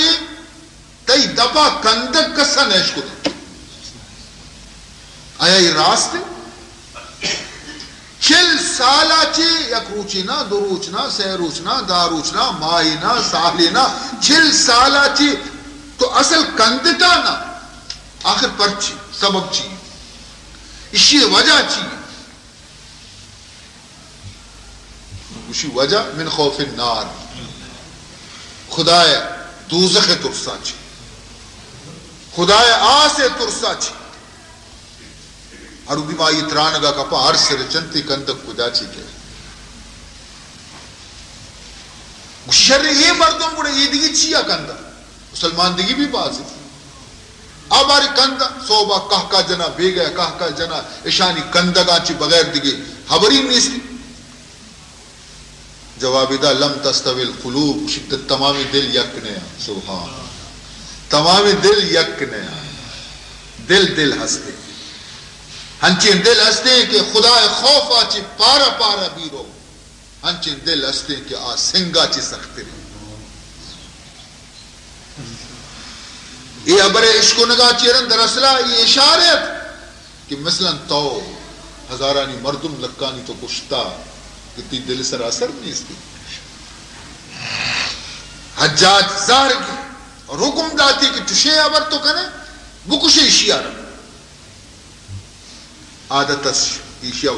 تئی دپا کندگ کسا نہ اشکتا۔ آیا اے راست انت؟ چل سال ءَ چہ یک روچے نہ، دو روچ نہ، سہ روچ نہ، دہ روچ نہ، ماہے نہ، سالے نہ، چل سال ءَ چہ تو اصل کندتا نہ۔ آخر پرچی؟ سبب چی؟ اشی وجہ چی؟ گوشی، وجہ من خوف النار، خدائے دوزخ ءِ ترسا چی، خدائے آس ءِ ترسا چی۔ ہر وھدی ما آئی ترانگا کپاں، ہر سر چنتے کندگ کجا چی کئے۔ گوشی، شر اے مردم گڑا اے دگہ چیا کندہ؟ مسلمان دگہ بھی بازی۔ آ باری کندہ، صوبہ کہکا جنا، بیگہ کہکا جنا، اشانی کندگاں چی بغیر دگہ ہبری نیستی۔ جوابی دا، لم تستوی القلوب، گوشی، تمامی دل یک نیا۔ سبحان۔ تمامی دل یک نیا۔ دل دل ہستے۔ ہنچیں دل ہستے کہ خدائے خوفا چی پارا پارا بیرو۔ انچیں دل ہستیں کہ آ سنگا چہ سختریں۔ اے ہبرے اشکنگا چہ رند دراصلا اے اشارہ ات کہ مثلاً تو ہزارانی مردم لکانی تو کشتا کہ تئی دل سرا اثر نیستی۔ حجاج زہرگی اور حکم داتی کہ چشیں ہبر تو کنے، بکشے اشیارا۔ عادت اش ایشی ء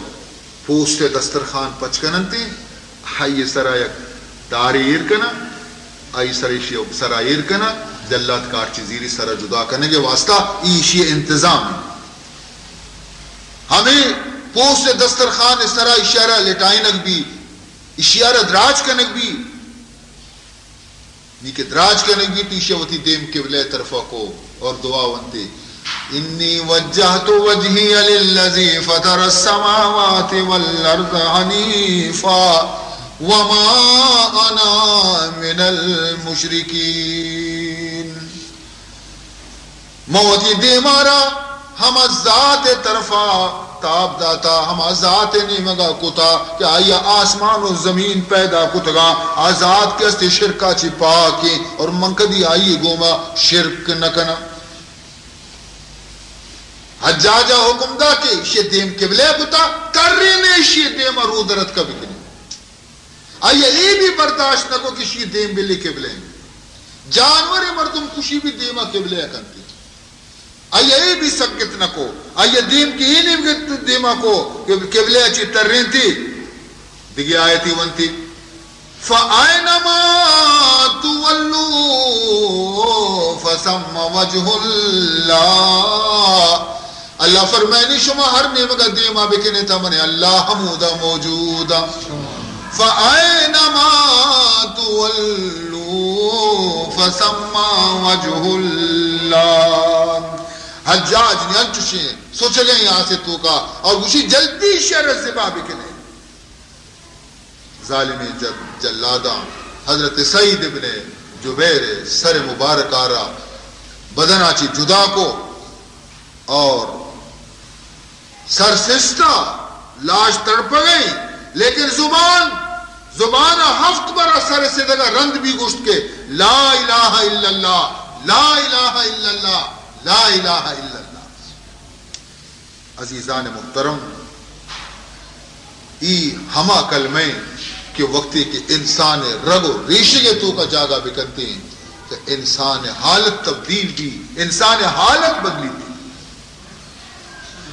پوست ء دسترخوان پچ کن انت، آئی ء سرا یک دارے ایر کناں، آئی سر ایشی ء سرا ایر کناں، جلات کارچی زیری سرا جدا کنگ ء واسطہ ای ایشی ء انتظام انت۔ ہمے پوست ء دسترخوان ء سرا ایشی ء را لٹائینگ بی، ایشی ء را دراج کنگ بی۔ نی کہ دراج کنگ بیت، ایشی وتی دیم قبلہ طرفا کو اور دعا ونتے، انی وجہت وجہی للذی فطر السماوات والارض حنیفا وما انا من المشرکین۔ من وتی دیما را ہما ذات ء طرفا تاب داتا، ہما ذات ء نیمگا کتا کہ آئی ء آسمان و زمین پیدا کتگا، آ ذات کہ استے شرکا چی پاکیں اور من کدی آئی ء گوما شرک نہ کناں۔ حجاج ء حکم دا کہ ایشی دیم قبلہ کتا، ترین ایشی دیما رو درتکا بکنی۔ آئی ء اے بھی برداشت نہ کو کہ شی دیم بلے قبلہ انت۔ جانور مردم کشی بھی دیما قبلہ کنتی۔ آئی ء اے بھی سکت نہ کو۔ آئی ء دیم کہ اے نیم دیما کو کہ قبلہ چی ترینتی۔ دگہ آیتی ونتی، فأینما تولوا فثم وجہ اللہ۔ اللہ فرمائنی، شما ہر نیمگا دیما بکنے تا من اللہ ہمودا موجودا۔ فأینما تولوا فثم وجہ اللہ۔ حجاج نے انچوشیں سوچگیں آسے توکا اور گوشی، جلدی شر ذبح بکنے۔ ظالمیں جد-، جلاداں حضرت سعید ابن جبیر سر مبارک آرا بدنا چی جدا کو اور سر سستا لاش تڑپگئی، لیکن زبان، زبان ہفت برا سر سدگا رند بھی گوشت کہ لا الہ الا اللہ، لا الہ الا اللہ، لا الہ الا اللہ۔ عزیزان محترم، ای ہما کلمہ ایں کہ وقتی کہ انسان رگ و ریشے توکا جاگہ بکنتے، تو انسان حالت تبدیل بھی، انسان حالت بدلی بھی۔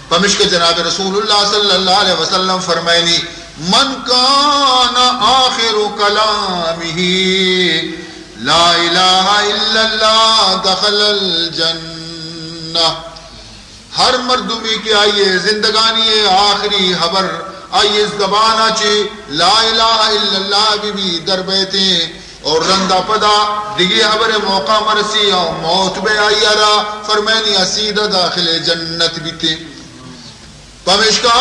پمشکہ جناب رسول اللہ صلی اللہ علیہ وسلم فرمائنی، من کان آخر کلامہ لا الہ الا اللہ دخل الجنہ۔ ہر مردمی کہ آئی زندگانی آخری حبر آئی زبانا چہ لا الہ الا اللہ بی بی در بیتیں، اور رندا پدا دگی حبر موقع مرسی اور موت بے آئی را، فرمائنی سیدھا داخل جنت بیتیں۔ پمیشکا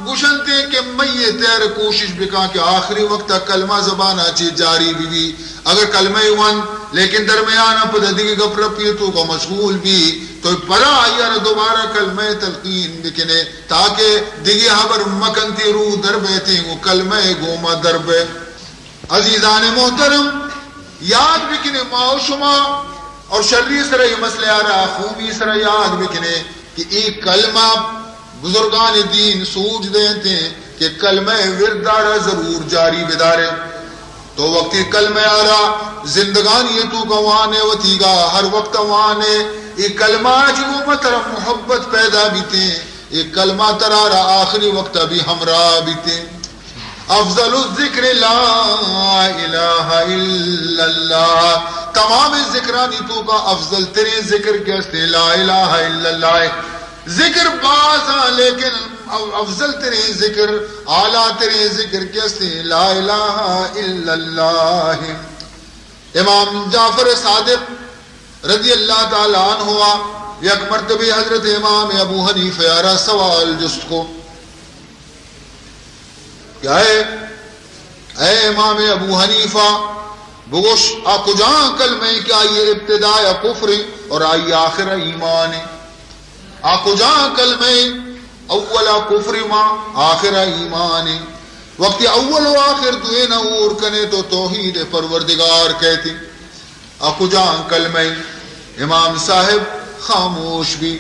گوشنتے کہ میت ء کوشش بکاں کہ آخری وقت ء کلمہ زبان ء چہ جاری بہ بی۔ اگر کلمہ ء وند، لیکن درمیان ء پد ء دگہ گپ رپی ء توکا مشغول بی، تو پدا آئی ء را دوبارہ کلمہ ء تلقین بکنے، تاکہ دگہ ہبر مکنتی، روح در بیتیں و کلمہ ء گوما در بے۔ عزیزان محترم، یاد بکنے ما و شما، اور شری سرا یہ مسئلہ آرا خوبی سرا یاد بکنے کہ ای کلمہ بزرگان دین سوج دینتے کہ کلمہ ورد آرا ضرور جاری بدارے۔ تو وقتی کلمہ آرا زندگانی توکا وانے، وتیگا ہر وقت وانے، ای کلمہ چی گوما ترا محبت پیدا بیتے، ای کلمہ ترا را آخری وقت بھی ہمراہ بیتے۔ افضل الذکر لا الہ الا اللہ۔ تمام ذکرانی توکا افضل ترین ذکر کہ استے لا الہ الا اللہ۔ ذکر باز آں، لیکن افضل ترین ذکر، اعلیٰ ترین ذکر کہ استے لا الہ الا اللہ۔ امام جعفر صادق رضی اللہ تعالی عنہ یک مرتبہ حضرت امام ابو حنیفہ آرا سوال جست کو کہ اے، اے امام ابو حنیفہ، بگوش، آ کجا کلمہ ایں کہ آئی ابتدا یا کفر ایں اور آئی آخر ایمان ایں؟ آ کجا کلمہ ایں؟ اولا کفر ما، آخر ایمان ایں۔ وقتی اول و آخر دوئیں اور کنے تو توحید پروردگار کہتے۔ آ کجا کلمہ ایں؟ امام صاحب خاموش بی۔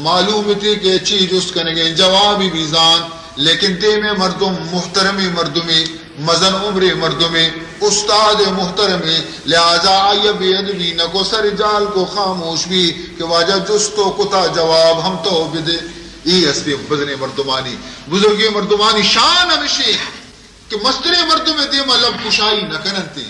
معلوم تھی کہ چی جست کنگیں، جوابی بی زان، لیکن دیمے مردم محترمی مردمی، مزن عمری مردمی، استاد محترمی، لہذا آئی بے ادبی نہ کو، سر جال کو، خاموش بی کہ واجہ جست تو کتا، جواب ہم تو بدے۔ ای استے بزرگیں مردمانی، بزرگیں مردمانی شان ہمشی کہ مستریں مردم ء دیما لب کشائی نہ کننتے،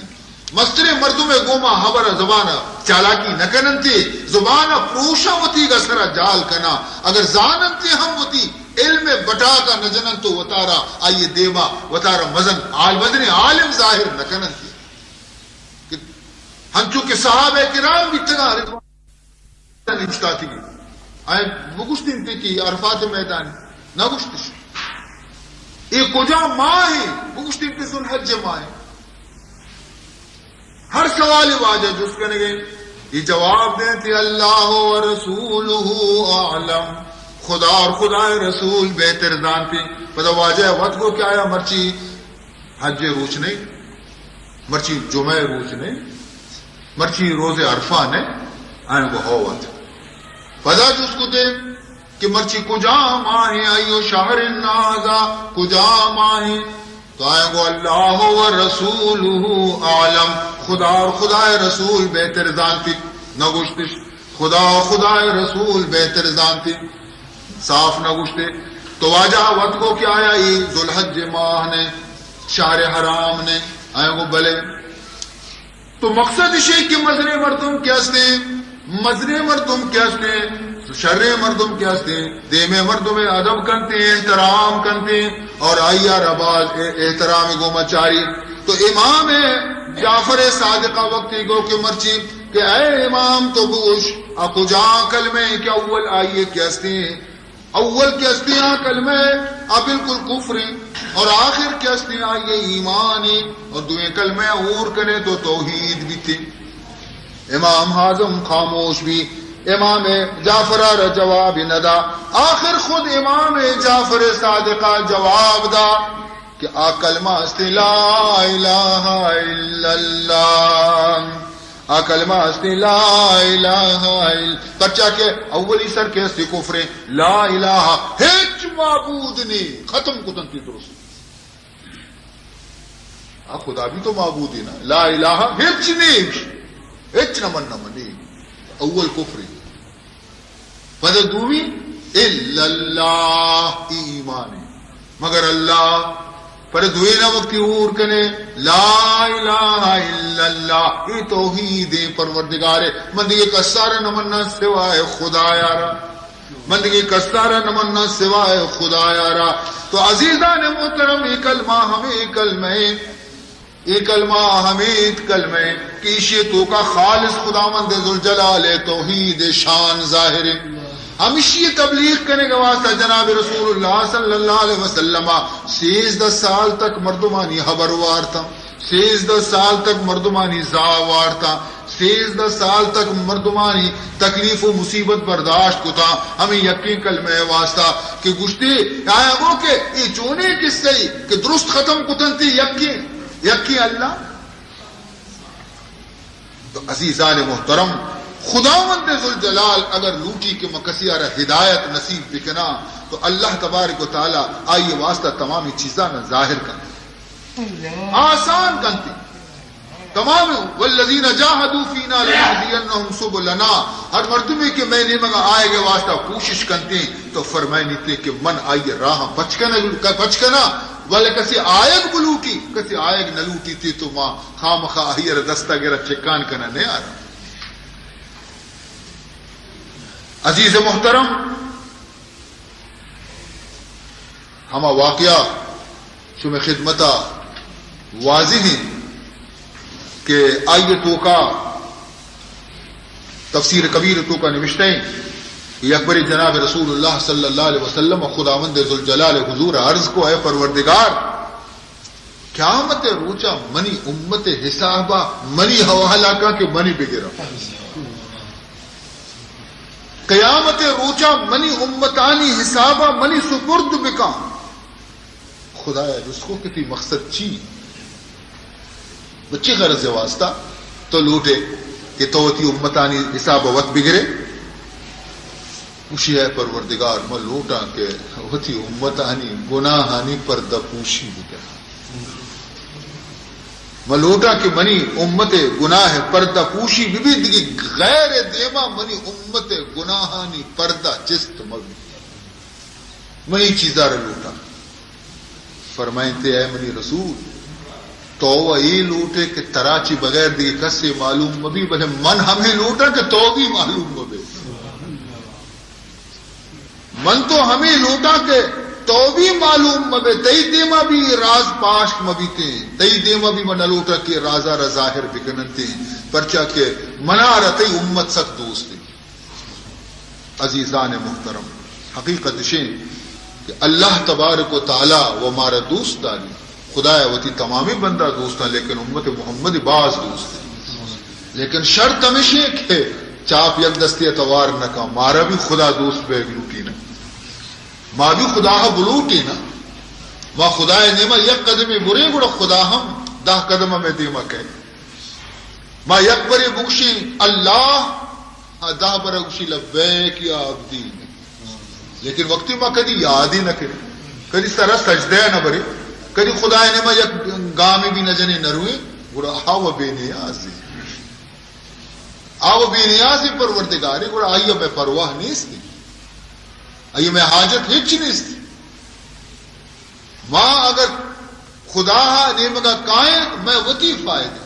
مستریں مردم ء گوما ہبر ء زبان ء چالاکی نہ کننتے، زبان ء پروشاں وتیگ ء سر ء جال کناں، اگر زاننتے ہم وتی علم ء بٹاک ء نہ جننت و وتارا آئی ء دیما وتارا مزن عال-، مزنیں عالم ظاہر نہ کننتے۔ کہ ہنچو کہ صحابہ کرام بیتگاں رضوان نشتاتگی۔ آئے بگوشتیں تے کہ عرفات میدان نہ گوشتش۔ اے کجا ماہ ایں؟ بگوشتیں تے ذوالحج ماہ ایں۔ ہر سوال واجہ جست کنگے، یہ جواب دیں تے اللہ و رسولہ اعلم۔ خدا اور خدا رسول بہتر زانتے۔ پدا واجہ وت گو کہ آیا مرچی حج روچ نے، مرچی جمعہ روچ نے، مرچی روز عرفہ نے، آئیں گو ہو وت۔ پدا جست کتے کہ مرچی کجا ماہ ایں، ایو شہر ھذا، کجا ماہ ایں؟ تو آئیں گو اللہ و رسولہ اعلم، خدا اور خدا رسول بہتر زانتی۔ نہ گوشتش خدا و خدا رسول بہتر زانتی۔ صاف نہ گوشتے۔ تو واجہ وت گو کہ آیا ای ذوالحج ماہ نے، شہر حرام نے؟ آیا گو بلے۔ تو مقصد اشی کہ مزنیں مردم کہ ہستیں، مزنیں مردم کہ ہستیں، شریں مردم کہ ہستیں، دیمے مردم ادب کنتے، احترام کنتے اور آئی ء را باز احترام گوما چاری۔ تو امام جعفر صادقہ وقتی گو کہ مرچی کہ اے امام تو بگوش، آ کجا کلمہ ایں کہ اول آئی کہ ہستیں، اول کہ ہستیں آ کلمہ آ بالکل کفر ایں اور آخر کہ ہستیں آئی ایمان ایں، اور دوئیں کلمہ اور کنے تو توحید بیتے۔ امام حازم خاموش بی۔ امام جعفر ءَ را جواب نہ دا۔ آخر خود امام جعفر صادق ءَ جواب دا کہ آ کلمہ است لا الہ الا اللہ۔ آ کلمہ است لا الہ الا، پرچا کہ اولی سر کہ است کفر، لا الہ، ہچ معبود نہیں، ختم کتنتی درست۔ آ خدا بھی تو معبود ہے نا، لا الہ ہچ نہیں، ہچ نہ من نہ منی۔ اول کفر۔ پد دومی الا اللہ، ای ایمان ہے، مگر اللہ۔ پر دوینا وقتی اور کنے، لا الہ الا اللہ، ای توحید پروردگار ہے، من دیگه کسارا نہ مننا سوائے خدایا را۔ من دگہ کسارا نہ مننا سوائے خدایا را۔ تو عزیزان محترم، اے کلمہ ہمے کلمہ ایں، اے کلمہ ہمے کلمہ ایں کہ ایشی توکا خالص خداوند ذوالجلال توحید شان ظاہر ایں۔ ہمشی تبلیغ کنگے واسطہ جناب رسول اللہ صلی اللہ علیہ وسلم سیزدہ سال تک مردمانی حبر وارتا۔ سیزدہ سال تک مردمانی زاہ وارتا، سیزدہ سال تک مردمانی تکلیف و مصیبت برداشت کتا، ہمیں یکیں کلمہ واسطہ کہ گشتے، آیا گو کہ اے چونیں قصہ ای کہ درست ختم کتنتی یکیں، یکیں اللہ۔ تو عزیزان محترم، خداوند ذوالجلال اگر لوٹی کہ من کسی آرا ہدایت نصیب بکنا، تو اللہ تبارک و تعالی آئی واسطہ تمامی چیزاں ظاہر کن۔ آسان کنتی۔ تمام، والذین جاہدوا فینا لنہدینہم سبلنا، ہر مردمے کہ مئے نیمگا آئیگے واسطہ کوشش کنتی تو فرمائنیتی کہ من آئی راہ پچ کنا، پچ کنا، ولے کسی آئیگ بلوٹی، کسی آئیگ نلوٹی تی تو ما خامخا آئی را دستا گرا چکان کنا نیارا۔ عزیز محترم، ہما واقعہ شمئے خدمتا واضح ہیں کہ آئی توکا تفسیر کبیر توکا نوشتہ ہیں کہ یک بری جناب رسول اللہ صلی اللہ علیہ وسلم خداوند ذوالجلال حضور عرض کو، اے پروردگار، قیامت روچا منی امت حسابا منی حوالہ کا کہ منی بگرا۔ قیامت روچا منی امتانی حسابا منی سپرد بکاں۔ خدایا جست کو کہ تی مقصد چی؟ بچی غرض واسطہ تو لوٹے کہ تو وتی امتانی حسابا وت بگرے؟ گوشی، اے پروردگار، من لوٹاں کہ وتی امتانی گناہانی پردہ پوشی بکناں۔ من لوٹاں کہ منی امت گناہ پردہ پوشی ببی، دگہ غیر دیما منی امت گناہانی پردہ چست مبی۔ من اے چیزا را لوٹاں۔ فرمائنتے، اے منی رسول، تو و اے لوٹے کہ ترا چی بغیر دگہ کسے معلوم مبی، بلے من ہمے لوٹاں کہ تو بھی معلوم مبے۔ من تو ہمے لوٹاں کہ تو بھی معلوم مبے، تئی دیما بھی راز پاشک مبیتیں، تئی دیما بھی من نلوٹاں کہ رازا را ظاہر بکننتیں، پرچا کہ منا را تئی امت سک دوستیں۔ عزیزان محترم، حقیقت اشیں کہ اللہ تبارک و تعالی و مارا دوست داری۔ خدایا وتی تمامیں بندہ دوستاں، لیکن امت محمد باز دوست ہیں۔ لیکن شرط ہمیشیں کہ چاپ یک دستی توار نہ کن، مارا بھی خدا دوست بیگ لوٹی نا، ما بھی خدا بلوٹی نا۔ ما خدای نیما یک قدمے بریں، گڑا خدا ہم دہ قدم ہمیں دیما کئے۔ ما یک برے بگشیں اللہ، آ دہ برا گوشی لبیک یا عبدی۔ لیکن وقتی ما کدی یادی نہ کریں، کدی سرا سجدہ نہ برے، کدی خدای نیما یک گامی بھی نہ جنے نہ روئے، گڑا آ و بے نیازی۔ آ و بے نیازی پروردگاری، گڑا آئی میں پرواہ نیستی۔ آئی میں حاجت ہچ نیستی۔ ما اگر خدا نیمگا کائیں، میں وتی فائدہ۔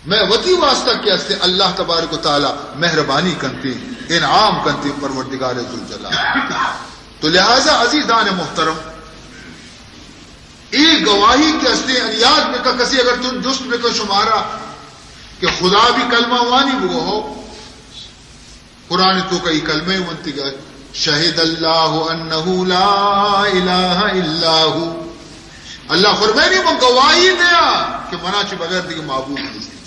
مئے وتی واسطہ کہ استے اللہ تبارک و تعالی مہربانی کنتی، انعام کنتی پروردگار ذوالجلال۔ تو لہذا عزیزان محترم، اے گواہی کہ استے، یاد بکا کسی اگر تن جست بکا شمارا کہ خدا بھی کلمہ وانی بگو ہو، قرآن توکا ای کلمہ ونتگا، شہد اللہ انہ لا الہ الا ہو۔ اللہ فرمائنی، من گواہی دیا کہ منا چہ بغیر دیگہ معبود نیست۔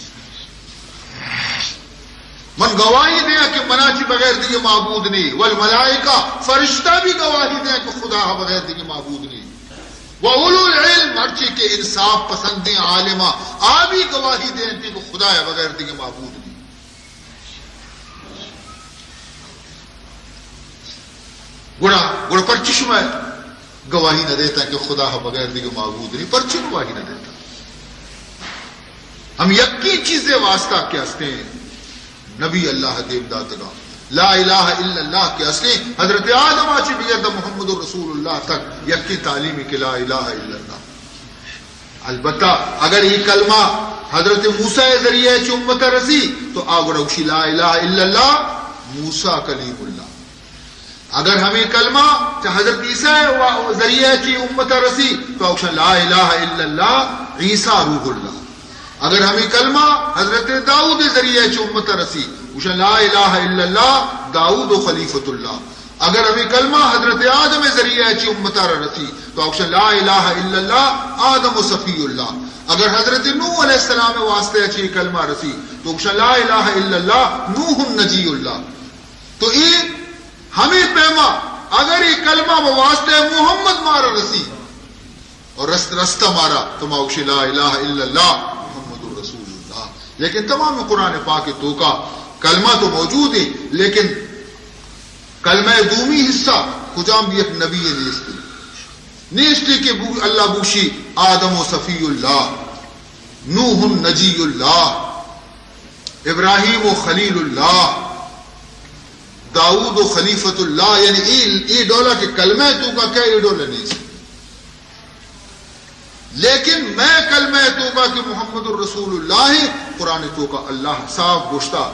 من گواہی دیاں کہ منا چی بغیر دیگہ معبود نی، والملائکہ، فرشتہ بھی گواہی دیاں کہ خدا بغیر دیگہ معبود نی، و اولو العلم، ہرچی کہ انصاف پسندیں عالماں، آ بھی گواہی دیاں کہ خدا بغیر دیگہ معبود نی۔ گڑا، گڑا پرچی شما گواہی نہ دیتا کہ خدا بغیر دیگہ معبود نی؟ پرچی گواہی نہ دیتا؟ ہم یکیں چیزے واسطہ کہ ہستیں نبی اللہ دیم داتگا، لا الہ الا اللہ کہ ہستیں، حضرت آدم آ چی بگر دا محمد رسول اللہ تک یکیں تعلیمی کہ لا الہ الا اللہ۔ البتہ اگر یہ کلمہ حضرت موسیٰ ذریعہ چی امت رسی تو آ گڑا گوشی لا الہ الا اللہ موسیٰ کلیم اللہ۔ اگر ہمیں کلمہ چہ حضرت عیسیٰ و-، ذریعہ چی امت رسی تو آ گوشن لا الہ الا اللہ عیسیٰ روح اللہ۔ اگر ہمیں کلمہ حضرت داؤد ذریعہ چی امت رسی، گوشن لا الہ الا اللہ داؤد و خلیفۃ اللہ۔ اگر ہمیں کلمہ حضرت آدم ذریعہ چی امت را رسی تو آ گوشن لا الہ الا اللہ آدم و صفی اللہ۔ اگر حضرت نوح علیہ السلام واسطہ چی کلمہ رسی تو آ گوشن لا الہ الا اللہ نوح نجی اللہ۔ تو اے ہمیں پیما اگر یہ کلمہ بہ واسطہ محمد مارا رسی اور رست، رستہ مارا تو ما گوشی لا الہ الا اللہ محمد رسول اللہ۔ لیکن تمام قرآن پاک توکا کلمہ تو موجود ہے، لیکن کلمہ دومی حصہ کجام بھی ایک نبی نیستی، نیستی کہ بو-، اللہ بوشی آدم و صفی اللہ، نوح نجی اللہ، ابراہیم و خلیل اللہ، داؤد و خلیفۃ اللہ، یعنی اے، اے ڈولا کہ کلمہ توکا کہ اے ڈولا نیست۔ لیکن میں کلمہ توکا کہ محمد الرسول اللہ، قرآن توکا اللہ صاف گوشتا،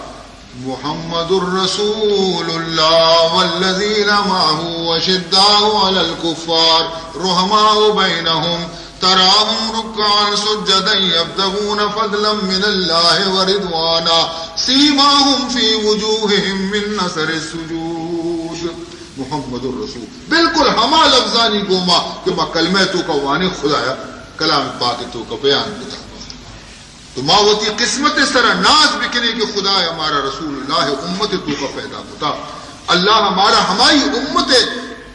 محمد الرسول اللہ والذین معه اشداء علی الکفار رحماء بینهم تراهم رکعا سجدا یبتغون فضلا من اللہ ورضوانا سیماهم فی وجوههم من اثر السجود۔ محمد الرسول۔ بالکل ہما لفظانی گوما کہ ما کلمہ توکا وانیں خدایا کلام پاک توکا بیان کتا۔ تو ما وتی قسمت سرا ناز بکنیں کہ خدایا مارا رسول اللہ امت توکا پیدا کتا۔ اللہ مارا ہمائی امت،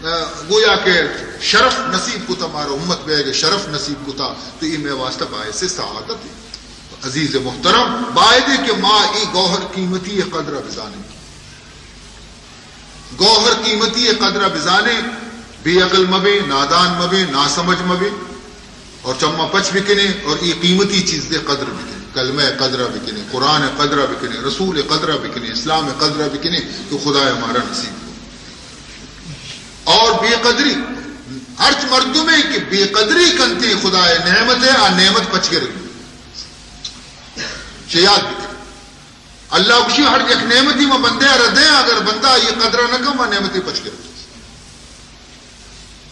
آ، گویا کہ شرف نصیب کتا، مارا امت بیگ شرف نصیب کتا۔ تو یہ میں واسطہ باعث سعادت ہے۔ عزیز محترم، باید ہے کہ ما ای گوہر قیمتی قدر بزانیں۔ گوہر قیمتی قدر بزانیں، بے عقل مبیں، نادان مبیں، ناسمجھ مبیں، اور چما پچ بکنیں اور ای قیمتی چیز دے قدر بکنیں، کلمہ قدر بکنیں، قرآن قدر بکنیں، رسول قدر بکنیں، اسلام قدر بکنیں، تو خدا مارا نصیب کو۔ اور بے قدری، ہرچ مردمے کہ بے قدری کنتے خدا نعمت ہے، آ نعمت پچ گرگ۔ چہ یاد بکن۔ اللہ گوشی، ہر یک نعمتی ما بندے ء را دیں، اگر بندہ آئی قدر نہ کن، ما نعمتی پچ گرت۔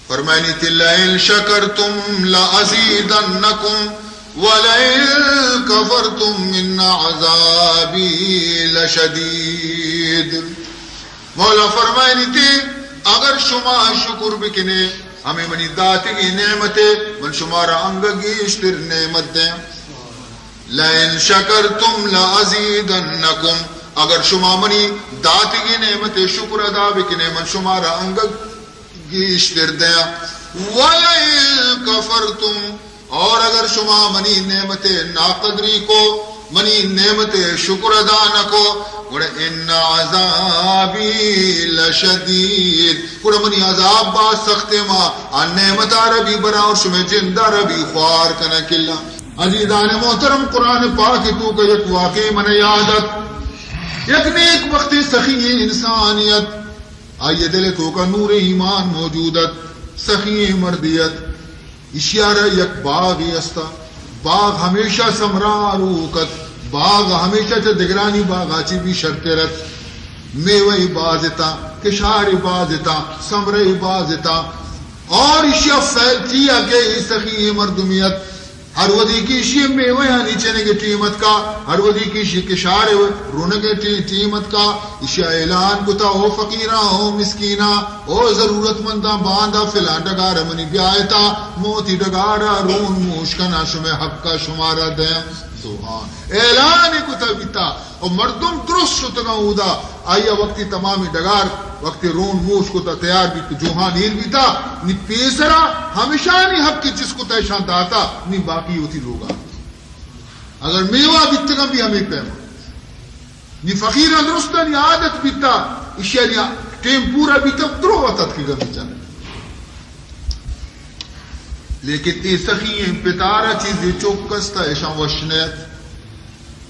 فرمائنی تی، لئن شکرتم لازیدنکم ولئن کفرتم ان عذابی لشدید۔ مولا فرمائنی تی، اگر شما شکر بکنے، ہمیں منی داتگی نعمتے، من شمارا انگہ گیشتر نعمت دیں۔ لئن شکرتم لازیدنکم، اگر شما منی داتگی نعمت شکر ادا بکنے، من شمارا انگہ گیشتر دیاں۔ ولئن کفرتم، اور اگر شما منی نعمت ناقدری کو، منی نعمت شکر ادا نہ کو، گڑا ان عذابی لشدید، گڑا منی عذاب باز سخت ما آ نعمت آ ربی برا اور شمے جند آ ربی خوار کنا کلا۔ عزیزان محترم، قرآن پاک توکا یک واقعے من یاد ات۔ یک نیک بخت سخی انسانی ات، آئی دل توکا نور ایمان موجود ات، سخی مردی ات۔ ایشی ء را یک باغے استا، باغ ہمیشہ سمرا روک ات، باغ ہمیشہ چہ دگرانی باغا چی بھی شرتر ات۔ میوہ باز اتاں، کشار باز اتاں، سمرہ باز اتاں۔ اور ایشی ء فیل چیا کہ ای سخی مردمی ات، ہر وھدی کہ ایشی ءِ میوہانی چنگ ءِ ٹیم اتکا، ہر وھدی کہ ایشی ءِ کشار ءِ رونگ ءِ ٹی-، ٹیم اتکا، ایشی ءَ اعلان کتا، او فقیراں، او مسکیناں، او ضرورت منداں، باندا فلاں ڈگار ءَ منی بیایتا، من وتی ڈگار ءَ رون موش کناں، شمئے حق ءَ شمارا دیاں۔ سبحان۔ اعلان کتا بیتا۔ و مردم درست شتگاں اودا۔ آئی ءَ وقتی تمامی ڈگار، وقتی رون موش کتا، تیار بیت، جوہان ایر بیتا، نی پیسرا ہمشانی حق چست کتا، اشاں داتا، نی باقی وتی لوگا۔ اگر میوہ بیتگاں بھی ہمے پیما۔ نی فقیراں درستانی عادت بیتا، اشیانی ٹیم پورا بیتا، درو وت اتکگاں بچار۔ لیکن اے سخی ایں پتارا چیزے چک است، اشاں وش نیت۔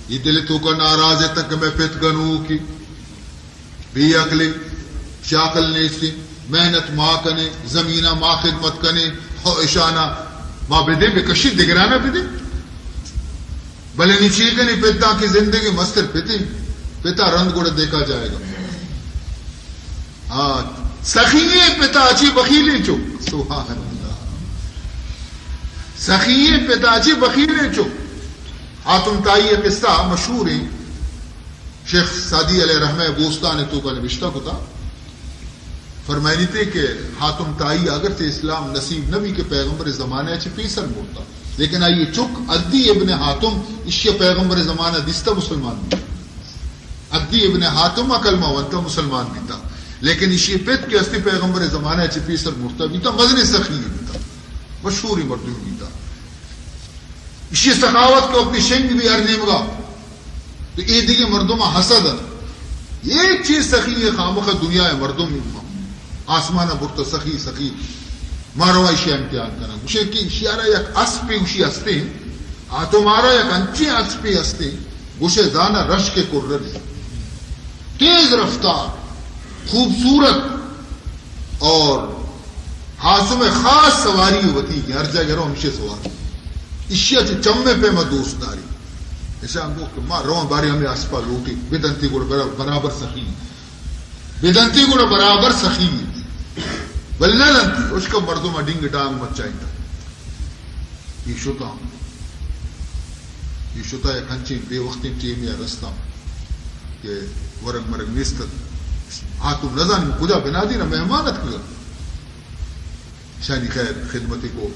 اے دل توکا ناراض اتاں کہ مئے پت گنوکے، بے عقلے، شاکل نیستے، محنت ما کنے، زمینا ما خدمت کنے، ہو اشانا ما بدے بکشی دگرانا بدے۔ بلے نی چے کنے پتاں کہ زندگی مستر پتے، پتا رند گڑا دیکھا جائے گا۔ ہاں، سخی ایں پتا چی بخیلیں چک۔ سبحان اللہ۔ سخی ایں پتا چی بخیلیں چک۔ حاتم طائی ءِ قصہ مشہور ایں۔ شیخ سعدی علیہ رحمہ بوستان ءِ توکا نبشتہ کتا۔ فرمائنیتے کہ حاتم طائی اگرچہ اسلام نصیب نہ بی کہ پیغمبر ءِ زمانہ ءَ چہ پیسر مرتا، لیکن آئی چک عدی ابن حاتم ایشی پیغمبر ءِ زمانہ دیستا مسلمان بی۔ عدی ابن حاتم ءَ کلمہ ونتا مسلمان بیتا، لیکن ایشی پت کہ استی پیغمبر ءِ زمانہ ءَ چہ پیسر مرتا بیتا، مزنیں سخی بیتا، مشہوری مردم بیتا۔ ایشی سخاوت کہ وقتی شنگ بی ہر نیمگا، تو اے دگہ مردم حسد انت۔ اے چیز سخی ایں، خامخ دنیا ءِ مردم آسمان ءَ برتا سخی، سخی۔ ما رواں ایشی امتحان کناں۔ گوشے کہ ایشی آرا یک اسپے گوشی ہستے، آ تو مارا یک انچیں اسپے ہستے، گوشے زانا رشک کرنے، تیز رفتار، خوبصورت اور حاتم ءِ خاص سواری وتی کہ ہر جگہ رو ہمیشہ سوار۔ ایشی ءَ چو چم ءِ پیما دوست داری۔ ایشاں گو کہ ما رواں بارے ہمے اسپا لوٹی، بدنتی گڑ برا-، برابر سخی۔ بدنتی گڑا برابر سخی۔ بل نہ دنتی، اشکا مردم ڈنگ ڈانگ مچائیتا۔ اے شتاں، اے شتاں یک انچیں بے وقتیں ٹیمے ءَ رستاں کہ ورگ مرگ نیست ات۔ حاتم نزانی کجا بنادین ءَ مہمان اتکگ۔ شانی خیر خدمتے کو،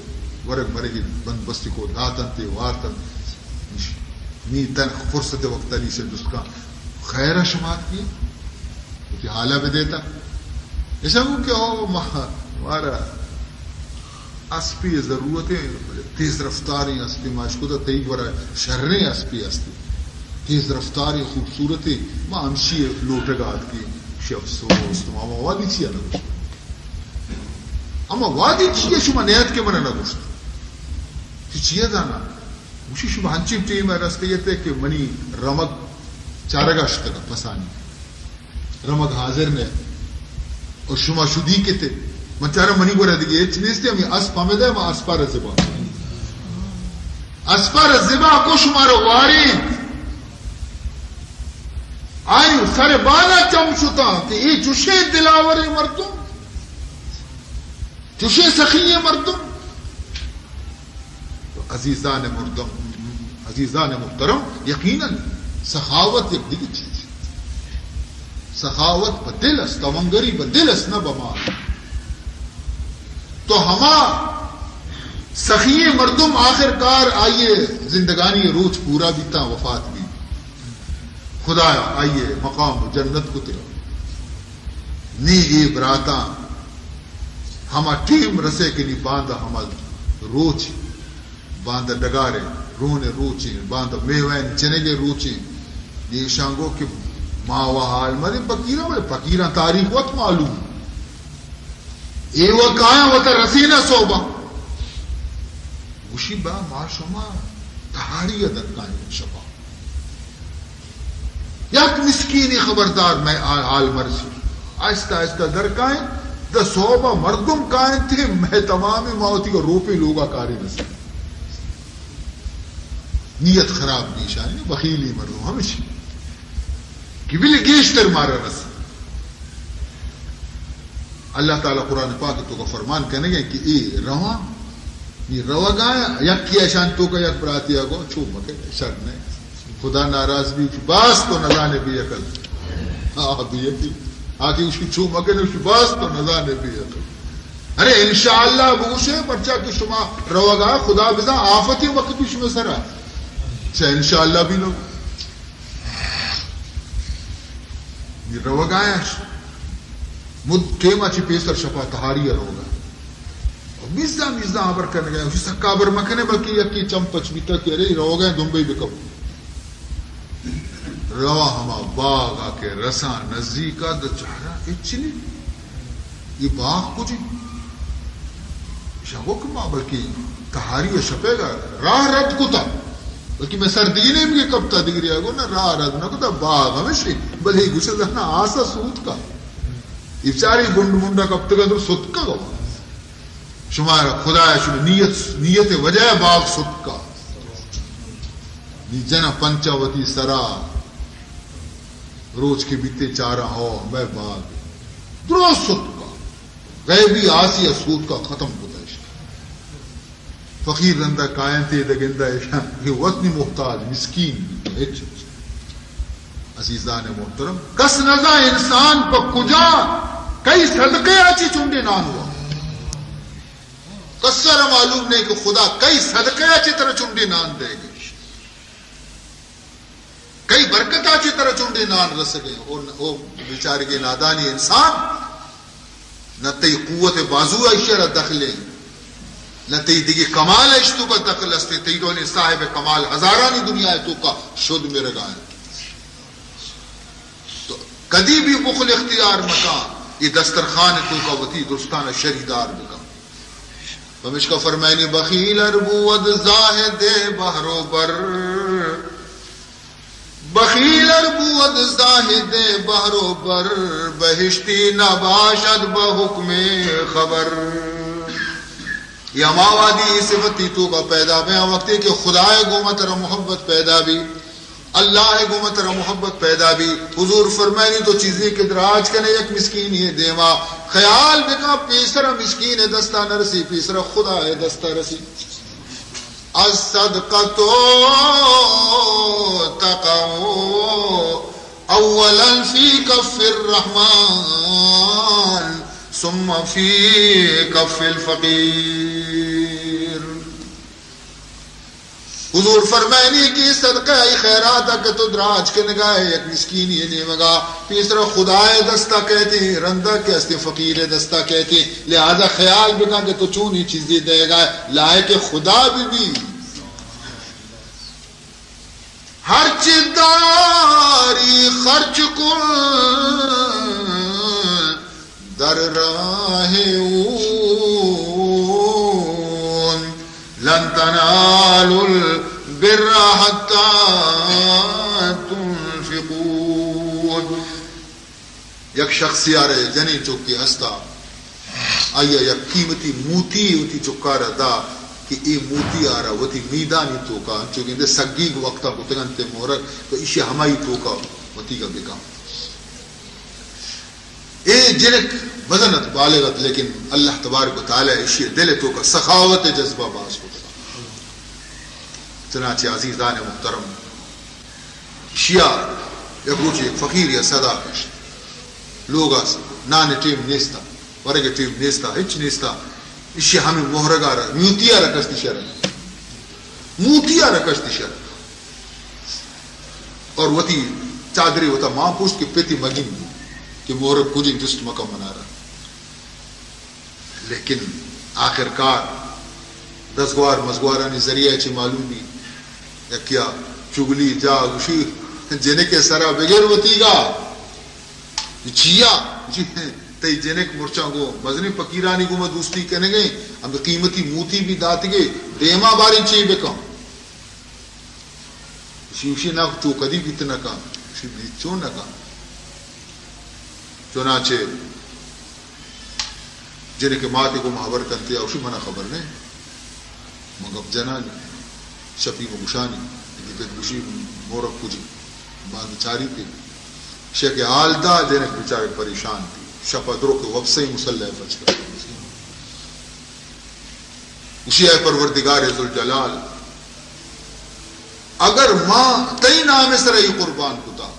ورگ مرگی بندوبستی کو، داتنتے، وارتنت۔ نی تن فرصت وقت علی سے جست کن، خیر شما کی؟ وتی حالا بدیتا۔ ایشاں گو کہ او ما-، مارا اسپے ضرورت ایں، بلے تیز رفتاریں اسپے، ما اشکتا تئی گورا شریں اسپے استی، تیز رفتاریں، خوبصورتیں، ما ہمشی لوٹگا اتکیں۔ شی افسوس، تو ما وادی چیا نہ گوشت؟ اما وادی چیا شما نیت کہ من نہ گوشت؟ چی چیا دانا؟ گوشی شما ہنچیں ٹیم ءَ رستگیتے کہ منی رمگ چارگا شتگا پسانی۔ رمگ حاضر نہ۔ او شما شدی کتے۔ من چارا منی گورا دگہ ہچ نیست، ہمے اسپ ہمدا، ما اسپا را زبا۔ اسپا را زبا کو شما را واریں۔ آئی سر بالا چم شتا کہ اے چوشیں دلاوریں مردم، چوشیں سخییں مردم۔ تو عزیزان مردم، عزیزان محترم، یقیناً سخاوت یک دگہ چیز۔ سخاوت بہ دل است، توانگری بہ دل است، نہ بہ مال۔ تو ہما سخی مردم آخر کار آئی زندگانی روچ پورا بیتا، وفات بی۔ خدایا آئی مقام جنت کتے۔ نی اے براتاں ہما ٹیم رسے کہ نی باندا ہما روچ، باندا ڈگارے، رونے روچیں، باندا میوین چنگے روچیں۔ ایشاں گو کہ ما و حال مدے پکیراں، بلے پکیراں تاریخ وت معلوم۔ اے و کایاں وتا رسینا صوبہ۔ گوشی با ما شما تہاری در کائیں شپا۔ یک مسکینی خبردار مئے آ-، حال مرسی۔ آہستہ آہستہ در کائیں، دہ صوبہ مردم کائیں تے مئے تمامی ما وتی روپے لوگا کاری نسی۔ نیت خراب بیشانی، بخیلی مردم ہمیشی کہ بلے گیشتر مارا رسی۔ اللہ تعالی قرآن پاک تو کا فرمان کنگے کہ اے رواں نی روگا یکی اشان توکا یک براتی آ گو چو مکے شر نہ، خدا ناراض بی، باز تو نزانے بے عقل۔ آ بے عقل۔ آ کہ اشی چو مکے، اشی باز تو نزانے بے عقل۔ ارے انشاءاللہ بگوشے، پرچا کہ شما روگا خدا بزاں آفتی وقت بی شما سرا۔ چہ انشاءاللہ بی نو۔ نی روگا اش۔ مد ٹیما چی پیسر شپا تہاری روگا۔ میزا میزا ہبر کنگا، اسی سکا ہبر مکنے، بلکہ یکی چم پچ بیتا کہ ارے روگا دنبے بکپ۔ روا ہما باغا کہ رساں نزیکا، دو چارا ہچ نی۔ یہ باغ کجی؟ شاگو کہ ما بلکہ تہاری شپے گا راہ رد کتا، بلکہ میں سر دینے بھی کپتا، دگری آگو نہ راہ رد نہ کتا، باغ ہمیشی، بلے گوشے زنا آسا سوت کا۔ یہ بیچاری گنڈ منڈا کپتگا در ستکا گو۔ شما خدا شما نیت، نیت وجہ باغ ستکا۔ نی جن پنچا وتی سرا، روچ کہ بیتے چارا ہو، مئے باغ درست ستکا۔ غیبی آسی ء سوتکا ختم کتا اش۔ فقیر رندا کاینت، اے دگندا اش، اے وت نی محتاج، مسکین، ہچ۔ عزیزان محترم، کس نزا انسان پہ کجا کئی صدقے آ چی چنڈے نان ہوا۔ کس را معلوم نہیں کہ خدا کئی صدقے آ چی ترا چنڈے نان دے گی۔ کئی برکت آ چی ترا چنڈے نان رسگے۔ او، او بیچارگے نادانی انسان، نہ تئی قوت بازو ایشی را دخل ہے، نہ تئی دگی کمال ایش توکا دخل استے، تئی ڈولیں صاحب کمال ہزارانی دنیا توکا شد مرگا ہے۔ تو کدی بھی بخل اختیار مکا، یہ دسترخوان توکا وتی درستان شریدار بکا۔ پمشکا فرمائنی، بخیل ار بود زاہد بہر و بر، بخیل ار بود زاہد بہر و بر، بہشتی نباشد بہ حکم خبر۔ یہ ہما وادی یہ صفتی توکا پیدا بے، وقتی کہ خدائے گوما ترا محبت پیدا بی، اللہ ء گوما ترا محبت پیدا بی۔ حضور فرمائنی تو چیزے کہ دراج کنے یک مسکینی دیما، خیال بکا پیسرا مسکین دستا نرسی، پیسرا خدا دستا رسی۔ الصدقة تقع أولا في كف الرحمن ثم في كف الفقير۔ حضور فرمائنی کہ صدقہ ای خیرات کہ تو دراج کنگا ہے یک مسکینی نیمگا، پیسرا خدائے دستا کہتے، رندا کہ استے فقیر دستا کہتے۔ لہذا خیال بکن کہ تو چونی چیزی دے گا، لائق خدا بھی بی۔ ہرچی داری خرچ کن در راہ او، لن تنالوا البر حتی تنفقوا۔ یک شخصی آرے جنین چوکی ہستا، آئی ء یک قیمتی موتی وتی چکار ء دا کہ اے موتی آرا وتی میدانی توکا انچو گندے سگیگ وقتا کتگ انت مہرگ، تو ایشی ہمائی توکا وتی گا بکا۔ اے جنک مزن ات، بالغ ات، لیکن اللہ تبارک و تعالی ایشی دل توکا سخاوت جذبہ باز کتگا۔ چنانچہ عزیزان محترم، شیا یک روچے یک فقیرے ء صدا کشت۔ لوگ ء نان ء ٹیم نیستا، ورگ ء ٹیم نیستا، ہچ نیستا۔ ایشی ہمے مہرگ ء را، میوتی ء را کشت ایشی ء را۔ موتی ء را کشت ایشی ء را۔ اور وتی چادرے وتا مان پوشت کہ پتی مگن بو کہ مہرگ کجے، جست مکن منارا۔ لیکن آخر کار دزگوار مزگوارانی ذریعہ چی معلوم بی، یکیا چگلی جا گوشی، جنک سرا بگر وتیگا۔ چیا؟ جی، تئی جنک مرچاں گو مزنی فقیرانی گو ما دوستی کنگے، ہم قیمتی موتی بھی داتگے، دیما باریں چی بکن؟ اشی، اشی نہ چو کدی بیت نہ کن، اشی بیت چون نہ کن۔ چنانچہ جنک ماتے گوما ہبر کنتے، اشی منا خبر نہ، من گپ جنانی، شپی من گشانی، اگہ پت گشی مورک کجی، باند چاری تے، شے کہ حال دا، جنک بیچارے پریشان بی، شپا درو کہ وپسے مسلح پچ کر۔ گوشی، اے پروردگار ذوالجلال، اگر ما تئی نام ءِ سرا اے قربان کتا،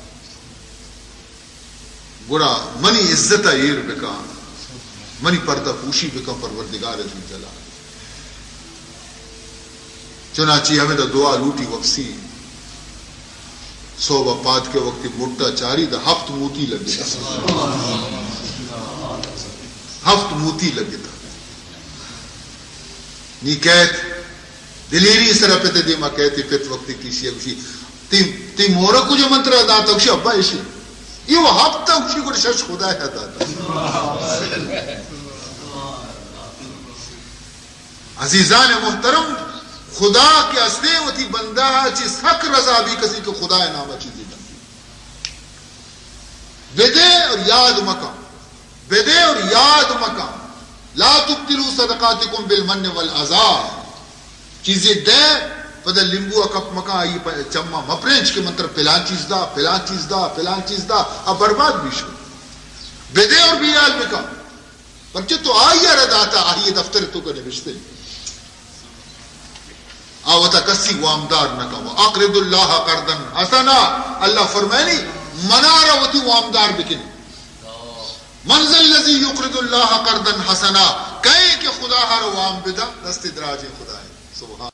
گڑا منی عزت ءَ ایر بکن، منی پردہ پوشی بکن پروردگار ذوالجلال۔ چنانچہ ہمدا دعا لوٹی وپسی، سہب ءَ پاد کے وقتی مٹا چاری دا ہفت موتی لگتا، ہفت موتی لگتا۔ نی کہت دلیری سرا پت ءِ دیما کہتی، پت وقتی کیشی گوشی، تی، تی مورا کجا من ترا داتا؟ گوشی، ابا ایشی۔ اے و ہپتا گوشی، گڑا شش خدا ءَ داتا۔ عزیزان محترم، خدا کہ ہستے وتی بندہ ءَ چہ سک رضا بی، کسی کہ خدا ءِ نام ءَ چیزی دنت۔ بدے اور یاد مکن، بدے اور یاد مکن، لا تبطلوا صدقاتکم بالمن والاذی۔ چیزے دے، پدا لیمبو ءَ کپ مکن، آئی ءِ چماں مپرینچ کہ من ترا پلان چیز دا، پلان چیز دا، پلان چیز دا، آ برباد بیش۔ بدے اور بیال بکن۔ پرچہ تو آئی ءَ را داتا، آئی ءِ دفتر ءِ توکا نبشتہ۔ آ وتا کسی وامدار نہ کن۔ اقرضوا اللہ قرضا حسنا، اللہ فرمائنی، منا را وتی وامدار بکن۔ من ذا الذی یقرض اللہ قرضا حسنا، کئے کہ خدا ءَ را وام بدا، دست دراجیں خدا ءَ۔ سبحان